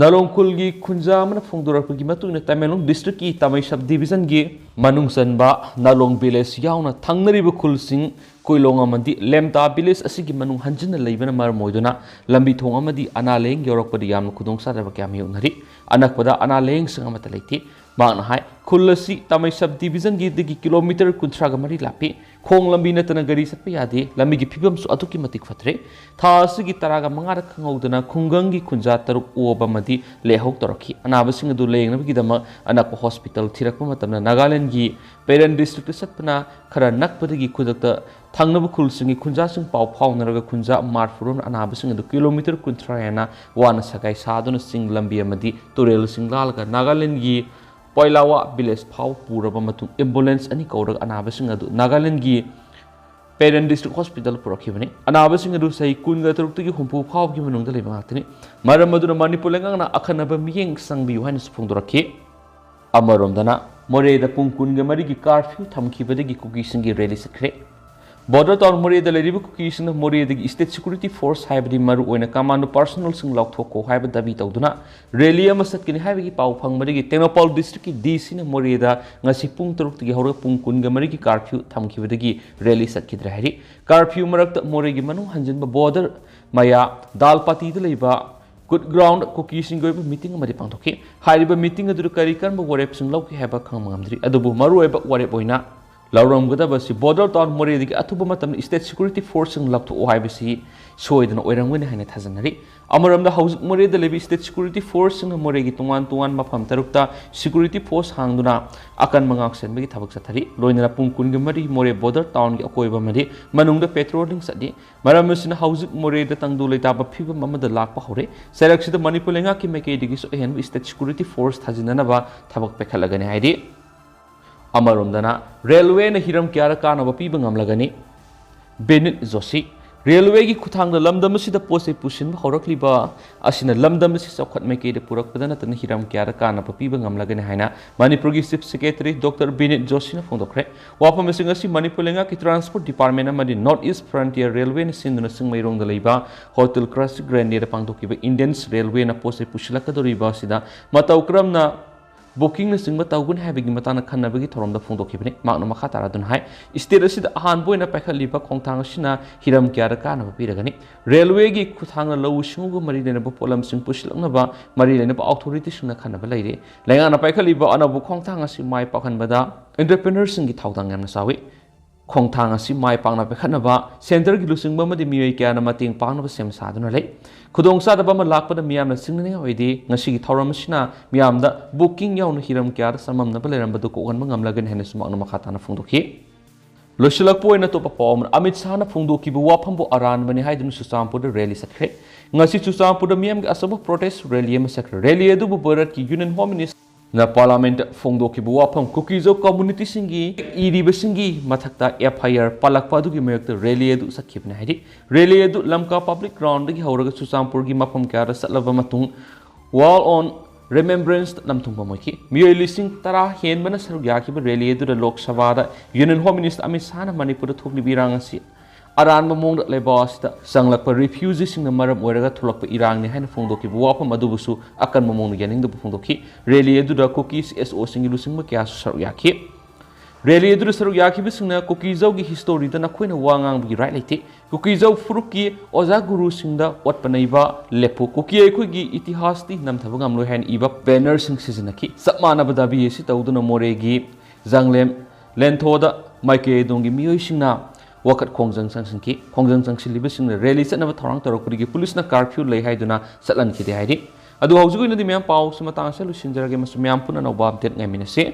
ꯅꯥꯂꯣꯡ ꯈꯨꯜꯒꯤ ꯈꯨꯟꯖꯥ ꯑꯃꯅ ꯐꯣꯡꯗꯣꯔꯛꯄꯒꯤ ꯃꯇꯨꯡ ꯏꯟꯅ, ꯇꯃꯦꯡꯂꯣꯡ districtꯀꯤ ꯇꯥꯃꯩ sub divisionꯒꯤ ꯃꯅꯨꯡ ꯆꯟꯕ ꯅꯥꯂꯣꯡ village ꯌꯥꯎꯅ ꯊꯪꯅꯔꯤꯕ ꯈꯨꯜꯁꯤꯡ ꯀꯨꯏꯂꯣꯡ ꯑꯃꯗꯤ ꯂꯦꯝꯇꯥ village ꯑꯁꯤꯒꯤ ꯃꯅꯨꯡ ꯍꯟꯖꯤꯟꯅ ꯂꯩꯕꯅ ꯃꯔꯝ ꯑꯣꯏꯗꯨꯅ ꯂꯝꯕꯤ ꯊꯣꯡ ꯑꯃꯗꯤ ꯑꯅꯥ ꯂꯥꯌꯦꯡ ꯌꯧꯔꯛꯄꯗ ꯌꯥꯝꯅ ꯈꯨꯗꯣꯡꯆꯥꯗꯕ ꯀꯌꯥ ꯃꯥꯌꯣꯛꯅꯔꯤ꯫ ꯑꯅꯛꯄꯗ ꯑꯅꯥ ꯂꯥꯌꯦꯡꯁꯪ ꯑꯃꯠꯇ ꯂꯩꯇꯦ꯫ ꯃꯍꯥꯛꯅ ꯍꯥꯏ, ꯈꯨꯜ ꯑꯁꯤ ꯇꯥꯃꯩ sub divisionꯒꯤꯗꯒꯤ kilometre ꯀꯨꯟꯊ꯭ꯔꯥꯒ ꯃꯔꯤ ꯂꯥꯞꯄꯤ꯫ ꯈꯣꯡ ꯂꯝꯕꯤ ꯅꯠꯇꯅ ꯒꯥꯔꯤ ꯆꯠꯄ ꯌꯥꯗꯦ꯫ ꯂꯝꯕꯤꯒꯤ ꯐꯤꯕꯝꯁꯨ ꯑꯗꯨꯛꯀꯤ ꯃꯇꯤꯛ ꯐꯠꯇ꯭ꯔꯦ꯫ ꯊꯥ ꯑꯁꯤꯒꯤ ꯇꯔꯥꯒ ꯃꯉꯥꯗ ꯈꯪꯍꯧꯗꯅ ꯈꯨꯡꯒꯪꯒꯤ ꯈꯨꯟꯖꯥ ꯇꯔꯨꯛ ꯑꯣꯕ ꯑꯃꯗꯤ ꯂꯩꯍꯧ ꯇꯧꯔꯛꯈꯤ꯫ ꯑꯅꯥꯕꯁꯤꯡ ꯑꯗꯨ ꯂꯥꯌꯦꯡꯅꯕꯒꯤꯗꯃꯛ ꯑꯅꯛꯄ hospital ꯊꯤꯔꯛꯄ ꯃꯇꯝꯗ ꯅꯥꯒꯥꯂꯦꯟꯗꯒꯤ ꯄꯦꯔꯦꯟ districtꯇ ꯆꯠꯄꯅ ꯈꯔ ꯅꯛꯄꯗꯒꯤ ꯈꯨꯗꯛꯇ ꯊꯪꯅꯕ ꯈꯨꯜꯁꯤꯡꯒꯤ ꯈꯨꯟꯖꯥꯁꯤꯡ ꯄꯥꯎ ꯐꯥꯎꯅꯔꯒ ꯈꯨꯟꯖꯥ ꯃꯥꯔꯐꯨꯔꯣꯝ ꯑꯅꯥꯕꯁꯤꯡ ꯑꯗꯨ kilometre ꯀꯨꯟꯊ꯭ꯔꯥ ꯍꯦꯟꯅ ꯋꯥꯅ ꯁꯒꯥꯏ ꯁꯥꯗꯨꯅ ꯆꯤꯡ ꯂꯝꯕꯤ ꯑꯃꯗꯤ ꯇꯨꯔꯦꯜꯁꯤꯡ ꯂꯥꯜꯂꯒ ꯅꯥꯒꯥꯂꯦꯟꯗꯒꯤ ꯄꯣꯏꯂꯥꯋꯥ ꯚꯤꯂꯦꯖ ꯐꯥꯎ ꯄꯨꯔꯕ ꯃꯇꯨꯡ ꯑꯦꯝꯕꯨꯂꯦꯟꯁ ꯑꯅꯤ ꯀꯧꯔꯒ ꯑꯅꯥꯕꯁꯤꯡ ꯑꯗꯨ ꯅꯥꯒꯥꯂꯦꯟꯗꯒꯤ ꯄꯦꯔꯦꯟ ꯗꯤꯁꯇ꯭ꯔꯤꯛ ꯍꯣꯁꯄꯤꯇꯥꯜ ꯄꯨꯔꯛꯈꯤꯕꯅꯤ꯫ ꯑꯅꯥꯕꯁꯤꯡ ꯑꯗꯨ ꯆꯍꯤ ꯀꯨꯟꯒ ꯇꯔꯨꯛꯇꯒꯤ ꯍꯨꯝꯐꯨ ꯐꯥꯎꯕꯒꯤ ꯃꯅꯨꯡꯗ ꯂꯩꯕ ꯉꯥꯛꯇꯅꯤ꯫ ꯃꯔꯝ ꯑꯗꯨꯅ ꯃꯅꯤꯄꯨꯔ ꯂꯩꯉꯥꯛꯅ ꯑꯈꯟꯅꯕ ꯃꯤꯠꯌꯦꯡ ꯆꯪꯕꯤꯌꯨ ꯍꯥꯏꯅꯁꯨ ꯐꯣꯡꯗꯣꯔꯛꯈꯤ꯫ ꯑꯃꯔꯣꯝꯗꯅ ꯃꯣꯔꯦꯗ ꯄꯨꯡ ꯀꯨꯟꯒ ꯃꯔꯤꯒꯤ ꯀꯥꯔꯐ꯭ꯌꯨ ꯊꯝꯈꯤꯕꯗꯒꯤ ꯀꯨꯀꯤꯁꯤꯡꯒꯤ ꯔꯦꯂꯤ ꯆꯠꯈ꯭ꯔꯦ꯫ ꯕꯣꯔꯗꯔ ꯇꯥꯎꯟ ꯃꯣꯔꯦꯗ ꯂꯩꯔꯤꯕ ꯀꯨꯀꯤꯁꯤꯡꯅ ꯃꯣꯔꯦꯗꯒꯤ ꯁ꯭ꯇꯦꯠ ꯁꯦꯀ꯭ꯌꯨꯔꯤꯇꯤ ꯐꯣꯔꯁ ꯍꯥꯏꯕꯗꯤ ꯃꯔꯨꯑꯣꯏꯅ ꯀꯃꯥꯟꯗꯣ ꯄꯥꯔꯁꯣꯅꯦꯜꯁꯤꯡ ꯂꯧꯊꯣꯛꯈꯣ ꯍꯥꯏꯕ ꯗꯥꯕꯤ ꯇꯧꯗꯨꯅ ꯔꯦꯂꯤ ꯑꯃ ꯆꯠꯀꯅꯤ ꯍꯥꯏꯕꯒꯤ ꯄꯥꯎ ꯐꯪꯕꯗꯒꯤ ꯇꯦꯡꯅꯧꯄꯜ ꯗꯤꯁꯇ꯭ꯔꯤꯛꯀꯤ ꯗꯤ ꯁꯤꯅ ꯃꯣꯔꯦꯗ ꯉꯁꯤ ꯄꯨꯡ ꯇꯔꯨꯛꯇꯒꯤ ꯍꯧꯔꯒ ꯄꯨꯡ ꯀꯨꯟꯒ ꯃꯔꯤꯒꯤ ꯀꯥꯔꯐ꯭ꯌꯨ ꯊꯝꯈꯤꯕꯗꯒꯤ ꯔꯦꯂꯤ ꯆꯠꯈꯤꯗ꯭ꯔꯦ ꯍꯥꯏꯔꯤ꯫ ꯀꯥꯔꯐ꯭ꯌꯨ ꯃꯔꯛꯇ ꯃꯣꯔꯦꯒꯤ ꯃꯅꯨꯡ ꯍꯟꯖꯤꯟꯕ ꯕꯣꯔꯗꯔ ꯃꯌꯥ ꯗꯥꯜꯄꯥꯇꯤꯗ ꯂꯩꯕ ꯀꯨꯠ ꯒ꯭ꯔꯥꯎꯟꯗ ꯀꯨꯀꯤꯁꯤꯡꯒꯤ ꯑꯣꯏꯕ ꯃꯤꯇꯤꯡ ꯑꯃꯗꯤ ꯄꯥꯡꯊꯣꯛꯈꯤ꯫ ꯍꯥꯏꯔꯤꯕ ꯃꯤꯇꯤꯡ ꯑꯗꯨꯗ ꯀꯔꯤ ꯀꯔꯝꯕ ꯋꯥꯔꯦꯞꯁꯤꯡ ꯂꯧꯈꯤ ꯍꯥꯏꯕ ꯈꯪꯕ ꯉꯝꯗ꯭ꯔꯤ, ꯑꯗꯨꯕꯨ ꯃꯔꯨꯑꯣꯏꯕ ꯋꯥꯔꯦꯞ ꯑꯣꯏꯅ ꯂꯧꯔꯝꯒꯗꯕ ꯑꯁꯤ ꯕꯣꯔꯗꯔ ꯇꯥꯎꯟ ꯃꯣꯔꯦꯗꯒꯤ ꯑꯊꯨꯕ ꯃꯇꯝꯗ ꯁ꯭ꯇꯦꯠ ꯁꯦꯀ꯭ꯌꯨꯔꯤꯇꯤ ꯐꯣꯔꯁꯁꯤꯡ ꯂꯧꯊꯣꯛꯑꯣ ꯍꯥꯏꯕꯁꯤ ꯁꯣꯏꯗꯅ ꯑꯣꯏꯔꯝꯒꯅꯤ ꯍꯥꯏꯅ ꯊꯥꯖꯅꯔꯤ꯫ ꯑꯃꯔꯣꯝꯗ ꯍꯧꯖꯤꯛ ꯃꯣꯔꯦꯗ ꯂꯩꯕ ꯁ꯭ꯇꯦꯠ ꯁꯦꯀ꯭ꯌꯨꯔꯤꯇꯤ ꯐꯣꯔꯁꯁꯤꯡꯅ ꯃꯣꯔꯦꯒꯤ ꯇꯣꯉꯥꯟ ꯇꯣꯉꯥꯟꯕ ꯃꯐꯝ ꯇꯔꯨꯛꯇ ꯁꯦꯀ꯭ꯌꯨꯔꯤꯇꯤ ꯐꯣꯔꯁ ꯍꯥꯡꯗꯨꯅ ꯑꯀꯟꯕ ꯉꯥꯛꯁꯦꯟꯕꯒꯤ ꯊꯕꯛ ꯆꯠꯊꯔꯤ꯫ ꯂꯣꯏꯅꯅ ꯄꯨꯡ ꯀꯨꯟꯒ ꯃꯔꯤ ꯃꯣꯔꯦ ꯕꯣꯔꯗꯔ ꯇꯥꯎꯟꯒꯤ ꯑꯀꯣꯏꯕ ꯑꯃꯗꯤ ꯃꯅꯨꯡꯗ ꯄꯦꯇ꯭ꯔꯣꯂꯤꯡ ꯆꯠꯂꯤ꯫ ꯃꯔꯝ ꯑꯁꯤꯅ ꯍꯧꯖꯤꯛ ꯃꯣꯔꯦꯗ ꯇꯪꯗꯨ ꯂꯩꯇꯥꯕ ꯐꯤꯕꯝ ꯑꯃꯗ ꯂꯥꯛꯄ ꯍꯧꯔꯦ꯫ ꯆꯩꯔꯛꯁꯤꯗ ꯃꯅꯤꯄꯨꯔ ꯂꯩꯉꯥꯛꯀꯤ ꯃꯥꯏꯀꯩꯗꯒꯤꯁꯨ ꯑꯍꯦꯟꯕ ꯁ꯭ꯇꯦꯠ ꯁꯦꯀ꯭ꯌꯨꯔꯤꯇꯤ ꯐꯣꯔꯁ ꯊꯥꯖꯤꯟꯅꯅꯕ ꯊꯕꯛ ꯄꯥꯏꯈꯠꯂꯒꯅꯤ ꯍꯥꯏꯔꯤ꯫ ꯑꯃꯔꯣꯝꯗꯅ ꯔꯦꯜꯋꯦꯅ ꯍꯤꯔꯝ ꯀꯌꯥꯗ ꯀꯥꯟꯅꯕ ꯄꯤꯕ ꯉꯝꯂꯒꯅꯤ? ꯕꯤꯅꯤꯠ ꯖꯣꯁꯤ꯫ ꯔꯦꯜꯋꯦꯒꯤ ꯈꯨꯠꯊꯥꯡꯗ ꯂꯝꯗꯝ ꯑꯁꯤꯗ ꯄꯣꯠ ꯆꯩ ꯄꯨꯁꯤꯟꯕ ꯍꯧꯔꯛꯂꯤꯕ ꯑꯁꯤꯅ ꯂꯝꯗꯝ ꯑꯁꯤ ꯆꯥꯎꯈꯠ ꯃꯥꯏꯀꯩꯗ ꯄꯨꯔꯛꯄꯗ ꯅꯠꯇꯅ ꯍꯤꯔꯝ ꯀꯌꯥꯗ ꯀꯥꯟꯅꯕ ꯄꯤꯕ ꯉꯝꯂꯒꯅꯤ ꯍꯥꯏꯅ ꯃꯅꯤꯄꯨꯔꯒꯤ ꯆꯤꯐ ꯁꯦꯀ꯭ꯔꯦꯇꯔꯤ ꯗꯣꯛꯇꯔ ꯕꯤꯅꯤꯠ ꯖꯣꯁꯤꯅ ꯐꯣꯡꯗꯣꯛꯈ꯭ꯔꯦ꯫ ꯋꯥꯐꯝꯁꯤꯡ ꯑꯁꯤ ꯃꯅꯤꯄꯨꯔ ꯂꯩꯉꯥꯛꯀꯤ ꯇ꯭ꯔꯥꯟꯁꯄꯣꯔꯠ ꯗꯤꯄꯥꯔꯠꯃꯦꯟ ꯑꯃꯗꯤ ꯅꯣꯔꯠ ꯏꯁ ꯐ꯭ꯔꯟꯇꯤꯌꯔ ꯔꯦꯜꯋꯦꯅ ꯁꯤꯟꯗꯨꯅ ꯆꯤꯡꯃꯩꯔꯣꯡꯗ ꯂꯩꯕ ꯍꯣꯇꯦꯜ ꯀ꯭ꯂꯥꯁꯤꯛ ꯒ꯭ꯔꯦꯟꯗꯤꯗ ꯄꯥꯡꯊꯣꯛꯈꯤꯕ ꯏꯟꯗꯤꯌꯟꯁ ꯔꯦꯜꯋꯦꯅ ꯄꯣꯠ ꯆꯩ ꯄꯨꯁꯤꯜꯂꯛꯀꯗꯧꯔꯤꯕ ꯑꯁꯤꯗ ꯃꯇꯧ ꯀꯔꯝꯅ ꯕꯨꯀꯤꯡꯅ ꯆꯤꯡꯕ ꯇꯧꯒꯅꯤ ꯍꯥꯏꯕꯒꯤ ꯃꯇꯥꯡꯗ ꯈꯟꯅꯕꯒꯤ ꯊꯧꯔꯝꯗ ꯐꯣꯡꯗꯣꯛꯈꯤꯕꯅꯤ꯫ ꯃꯍꯥꯛꯅ ꯃꯈꯥ ꯇꯥꯔꯗꯨꯅ ꯍꯥꯏ, ꯁ꯭ꯇꯦꯠ ꯑꯁꯤꯗ ꯑꯍꯥꯟꯕ ꯑꯣꯏꯅ ꯄꯥꯏꯈꯠꯂꯤꯕ ꯈꯣꯡꯊꯥꯡ ꯑꯁꯤꯅ ꯍꯤꯔꯝ ꯀꯌꯥꯗ ꯀꯥꯟꯅꯕ ꯄꯤꯔꯒꯅꯤ꯫ ꯔꯦꯜꯋꯦꯒꯤ ꯈꯨꯠꯊꯥꯡꯅ ꯂꯧꯎ ꯁꯤꯡꯎꯒ ꯃꯔꯤ ꯂꯩꯅꯕ ꯄꯣꯠꯂꯝꯁꯤꯡ ꯄꯨꯁꯤꯜꯂꯛꯅꯕ ꯃꯔꯤ ꯂꯩꯅꯕ ꯑꯣꯊꯣꯔꯤꯇꯤꯁꯤꯡꯅ ꯈꯟꯅꯕ ꯂꯩꯔꯤ꯫ ꯂꯩꯉꯥꯛꯅ ꯄꯥꯏꯈꯠꯂꯤꯕ ꯑꯅꯧꯕ ꯈꯣꯡꯊꯥꯡ ꯑꯁꯤ ꯃꯥꯏ ꯄꯥꯛꯍꯟꯕꯗ ꯑꯦꯟꯇꯔꯄ꯭ꯔꯦꯅꯔꯁꯤꯡꯒꯤ ꯊꯧꯗꯥꯡ ꯌꯥꯝꯅ ꯆꯥꯎꯏ꯫ ꯈꯣꯡꯊꯥꯡ ꯑꯁꯤ ꯃꯥꯏ ꯄꯥꯛꯅ ꯄꯥꯏꯈꯠꯅꯕ ꯁꯦꯟꯇꯔꯒꯤ ꯂꯨꯆꯤꯡꯕ ꯑꯃꯗꯤ ꯃꯤꯑꯣꯏ ꯀꯌꯥꯅ ꯃꯇꯦꯡ ꯄꯥꯡꯅꯕ ꯁꯦꯝ ꯁꯥꯗꯨꯅ ꯂꯩ꯫ ꯈꯨꯗꯣꯡꯆꯥꯗꯕ ꯑꯃ ꯂꯥꯛꯄꯗ ꯃꯤꯌꯥꯝꯅ ꯆꯤꯡꯅꯅꯤꯡꯉꯥꯏ ꯑꯣꯏꯗꯦ꯫ ꯉꯁꯤꯒꯤ ꯊꯧꯔꯝ ꯑꯁꯤꯅ ꯃꯤꯌꯥꯝꯗ ꯕꯨꯀꯤꯡ ꯌꯥꯎꯅ ꯍꯤꯔꯝ ꯀꯌꯥꯗ ꯆꯃꯝꯅꯕ ꯂꯩꯔꯝꯕꯗꯨ ꯀꯣꯛꯍꯟꯕ ꯉꯝꯂꯒꯅꯤ ꯍꯥꯏꯅꯁꯨ ꯃꯍꯥꯛꯅ ꯃꯈꯥ ꯇꯥꯅ ꯐꯣꯡꯗꯣꯛꯈꯤ꯫ ꯂꯣꯏꯁꯤꯜꯂꯛꯄ ꯑꯣꯏꯅ ꯑꯇꯣꯞꯄ ꯄꯥꯎ ꯑꯃꯅ, ꯑꯃꯤꯠ ꯁꯥꯍꯅ ꯐꯣꯡꯗꯣꯛꯈꯤꯕ ꯋꯥꯐꯝꯕꯨ ꯑꯔꯥꯟꯕꯅꯤ ꯍꯥꯏꯗꯨꯅ ꯆꯨꯔꯆꯥꯟꯄꯨꯔꯗ ꯔꯦꯂꯤ ꯆꯠꯈ꯭ꯔꯦ꯫ ꯉꯁꯤ ꯆꯨꯔꯆꯥꯟꯄꯨꯔꯗ ꯃꯤꯌꯥꯝꯒꯤ ꯑꯆꯧꯕ ꯄ꯭ꯔꯣꯇꯦꯁ ꯔꯦꯂꯤ ꯑꯃ ꯆꯠꯈ꯭ꯔꯦ꯫ ꯔꯦꯂꯤ ꯑꯗꯨꯕꯨ ꯚꯥꯔꯠꯀꯤ ꯌꯨꯅꯤꯌꯟ ꯍꯣꯝ ꯃꯤꯅꯤꯁꯇꯔ ꯅ ꯄꯥꯔꯂꯥꯃꯦꯟꯠꯇ ꯐꯣꯡꯗꯣꯛꯈꯤꯕ ꯋꯥꯐꯝ, ꯀꯨꯀꯤꯖꯧ ꯀꯝꯃ꯭ꯌꯨꯅꯤꯇꯤꯁꯤꯡꯒꯤ ꯏꯔꯤꯕꯁꯤꯡꯒꯤ ꯃꯊꯛꯇ ꯑꯦꯐ ꯑꯥꯏ ꯑꯥꯔ ꯄꯥꯜꯂꯛꯄ ꯑꯗꯨꯒꯤ ꯃꯥꯌꯣꯛꯇ ꯔꯦꯂꯤ ꯑꯗꯨ ꯆꯠꯈꯤꯕꯅꯤ ꯍꯥꯏꯔꯤ꯫ ꯔꯦꯂꯤ ꯑꯗꯨ ꯂꯝꯀꯥ ꯄꯕ꯭ꯂꯤꯛ ꯒ꯭ꯔꯥꯎꯟꯗꯒꯤ ꯍꯧꯔꯒ ꯆꯨꯔꯆꯥꯟꯄꯨꯔꯒꯤ ꯃꯐꯝ ꯀꯌꯥꯗ ꯆꯠꯂꯕ ꯃꯇꯨꯡ Wall on Remembrance ꯂꯝꯊꯨꯡꯐꯝ ꯑꯣꯏꯈꯤ꯫ ꯃꯤꯑꯣꯏ ꯂꯤꯁꯤꯡ ꯇꯔꯥ ꯍꯦꯟꯕꯅ ꯁꯔꯨꯛ ꯌꯥꯈꯤꯕ ꯔꯦꯂꯤ ꯑꯗꯨꯗ ꯂꯣꯛ ꯁꯚꯥꯗ ꯌꯨꯅꯤꯌꯟ ꯍꯣꯝ ꯃꯤꯅꯤꯁꯇꯔ ꯑꯃꯤꯠ ꯁꯥꯍꯅ ꯃꯅꯤꯄꯨꯔꯗ ꯊꯣꯛꯂꯤꯕ ꯏꯔꯥꯡ ꯑꯁꯤ ꯑꯔꯥꯟꯕ ꯃꯑꯣꯡꯗ ꯂꯩꯕꯥꯛ ꯑꯁꯤꯗ ꯆꯪꯂꯛꯄ ꯔꯤꯐ꯭ꯌꯨꯖꯤꯁꯤꯡꯅ ꯃꯔꯝ ꯑꯣꯏꯔꯒ ꯊꯣꯛꯂꯛꯄ ꯏꯔꯥꯡꯅꯤ ꯍꯥꯏꯅ ꯐꯣꯡꯗꯣꯛꯈꯤꯕ ꯋꯥꯐꯝ ꯑꯗꯨꯕꯨꯁꯨ ꯑꯀꯟꯕ ꯃꯑꯣꯡꯗ ꯌꯥꯅꯤꯡꯗꯕ ꯐꯣꯡꯗꯣꯛꯈꯤ꯫ ꯔꯦꯂꯤ ꯑꯗꯨꯗ ꯀꯨꯀꯤ ꯁꯤ ꯑꯦꯁ ꯑꯣꯁꯤꯡꯒꯤ ꯂꯨꯆꯤꯡꯕ ꯀꯌꯥꯁꯨ ꯁꯔꯨꯛ ꯌꯥꯈꯤ꯫ ꯔꯦꯂꯤ ꯑꯗꯨꯗ ꯁꯔꯨꯛ ꯌꯥꯈꯤꯕꯁꯤꯡꯅ ꯀꯨꯀꯤꯖꯧꯒꯤ ꯍꯤꯁꯇꯣꯔꯤꯗ ꯅꯈꯣꯏꯅ ꯋꯥ ꯉꯥꯡꯕꯒꯤ ꯔꯥꯏꯠ ꯂꯩꯇꯦ, ꯀꯨꯀꯤꯖꯧ ꯐꯨꯔꯨꯞꯀꯤ ꯑꯣꯖꯥ ꯒꯨꯔꯨꯁꯤꯡꯗ ꯑꯣꯠꯄ ꯅꯩꯕ ꯂꯦꯞꯄꯨ, ꯀꯨꯀꯤ ꯑꯩꯈꯣꯏꯒꯤ ꯏꯇꯤꯍꯥꯁꯇꯤ ꯅꯝꯊꯕ ꯉꯝꯂꯣꯏ ꯍꯥꯏꯅ ꯏꯕ ꯕꯦꯅꯔꯁꯤꯡ ꯁꯤꯖꯤꯟꯅꯈꯤ꯫ ꯆꯞ ꯃꯥꯟꯅꯕ ꯗꯥꯕꯤ ꯑꯁꯤ ꯇꯧꯗꯨꯅ ꯃꯣꯔꯦꯒꯤ ꯖꯥꯡꯂꯦꯝ ꯂꯦꯟꯊꯣꯗ ꯃꯥꯏꯀꯩ ꯑꯗꯣꯝꯒꯤ ꯃꯤꯑꯣꯏꯁꯤꯡꯅ ꯋꯥꯀꯠ ꯈꯣꯡꯖꯪ ꯆꯪꯁꯤꯟꯈꯤ꯫ ꯈꯣꯡꯖꯪ ꯆꯪꯁꯤꯜꯂꯤꯕꯁꯤꯡꯅ ꯔꯦꯂꯤ ꯆꯠꯅꯕ ꯊꯧꯔꯥꯡ ꯇꯧꯔꯛꯄꯗꯒꯤ ꯄꯨꯂꯤꯁꯅ ꯀꯥꯔꯐ꯭ꯌꯨ ꯂꯩ ꯍꯥꯏꯗꯨꯅ ꯆꯠꯍꯟꯈꯤꯗꯦ ꯍꯥꯏꯔꯤ꯫ ꯑꯗꯨ ꯍꯧꯖꯤꯛ ꯑꯣꯏꯅꯗꯤ ꯃꯌꯥꯝ ꯄꯥꯎꯁꯤ ꯃꯇꯥꯡ ꯑꯁꯤꯗ ꯂꯣꯏꯁꯤꯟꯖꯔꯒꯦ꯫ ꯃꯁꯤ ꯃꯌꯥꯝ ꯄꯨꯟꯅ ꯑꯅꯧꯕ ꯑꯞꯗꯦꯠ ꯉꯥꯏꯃꯤꯟꯅꯁꯤ꯫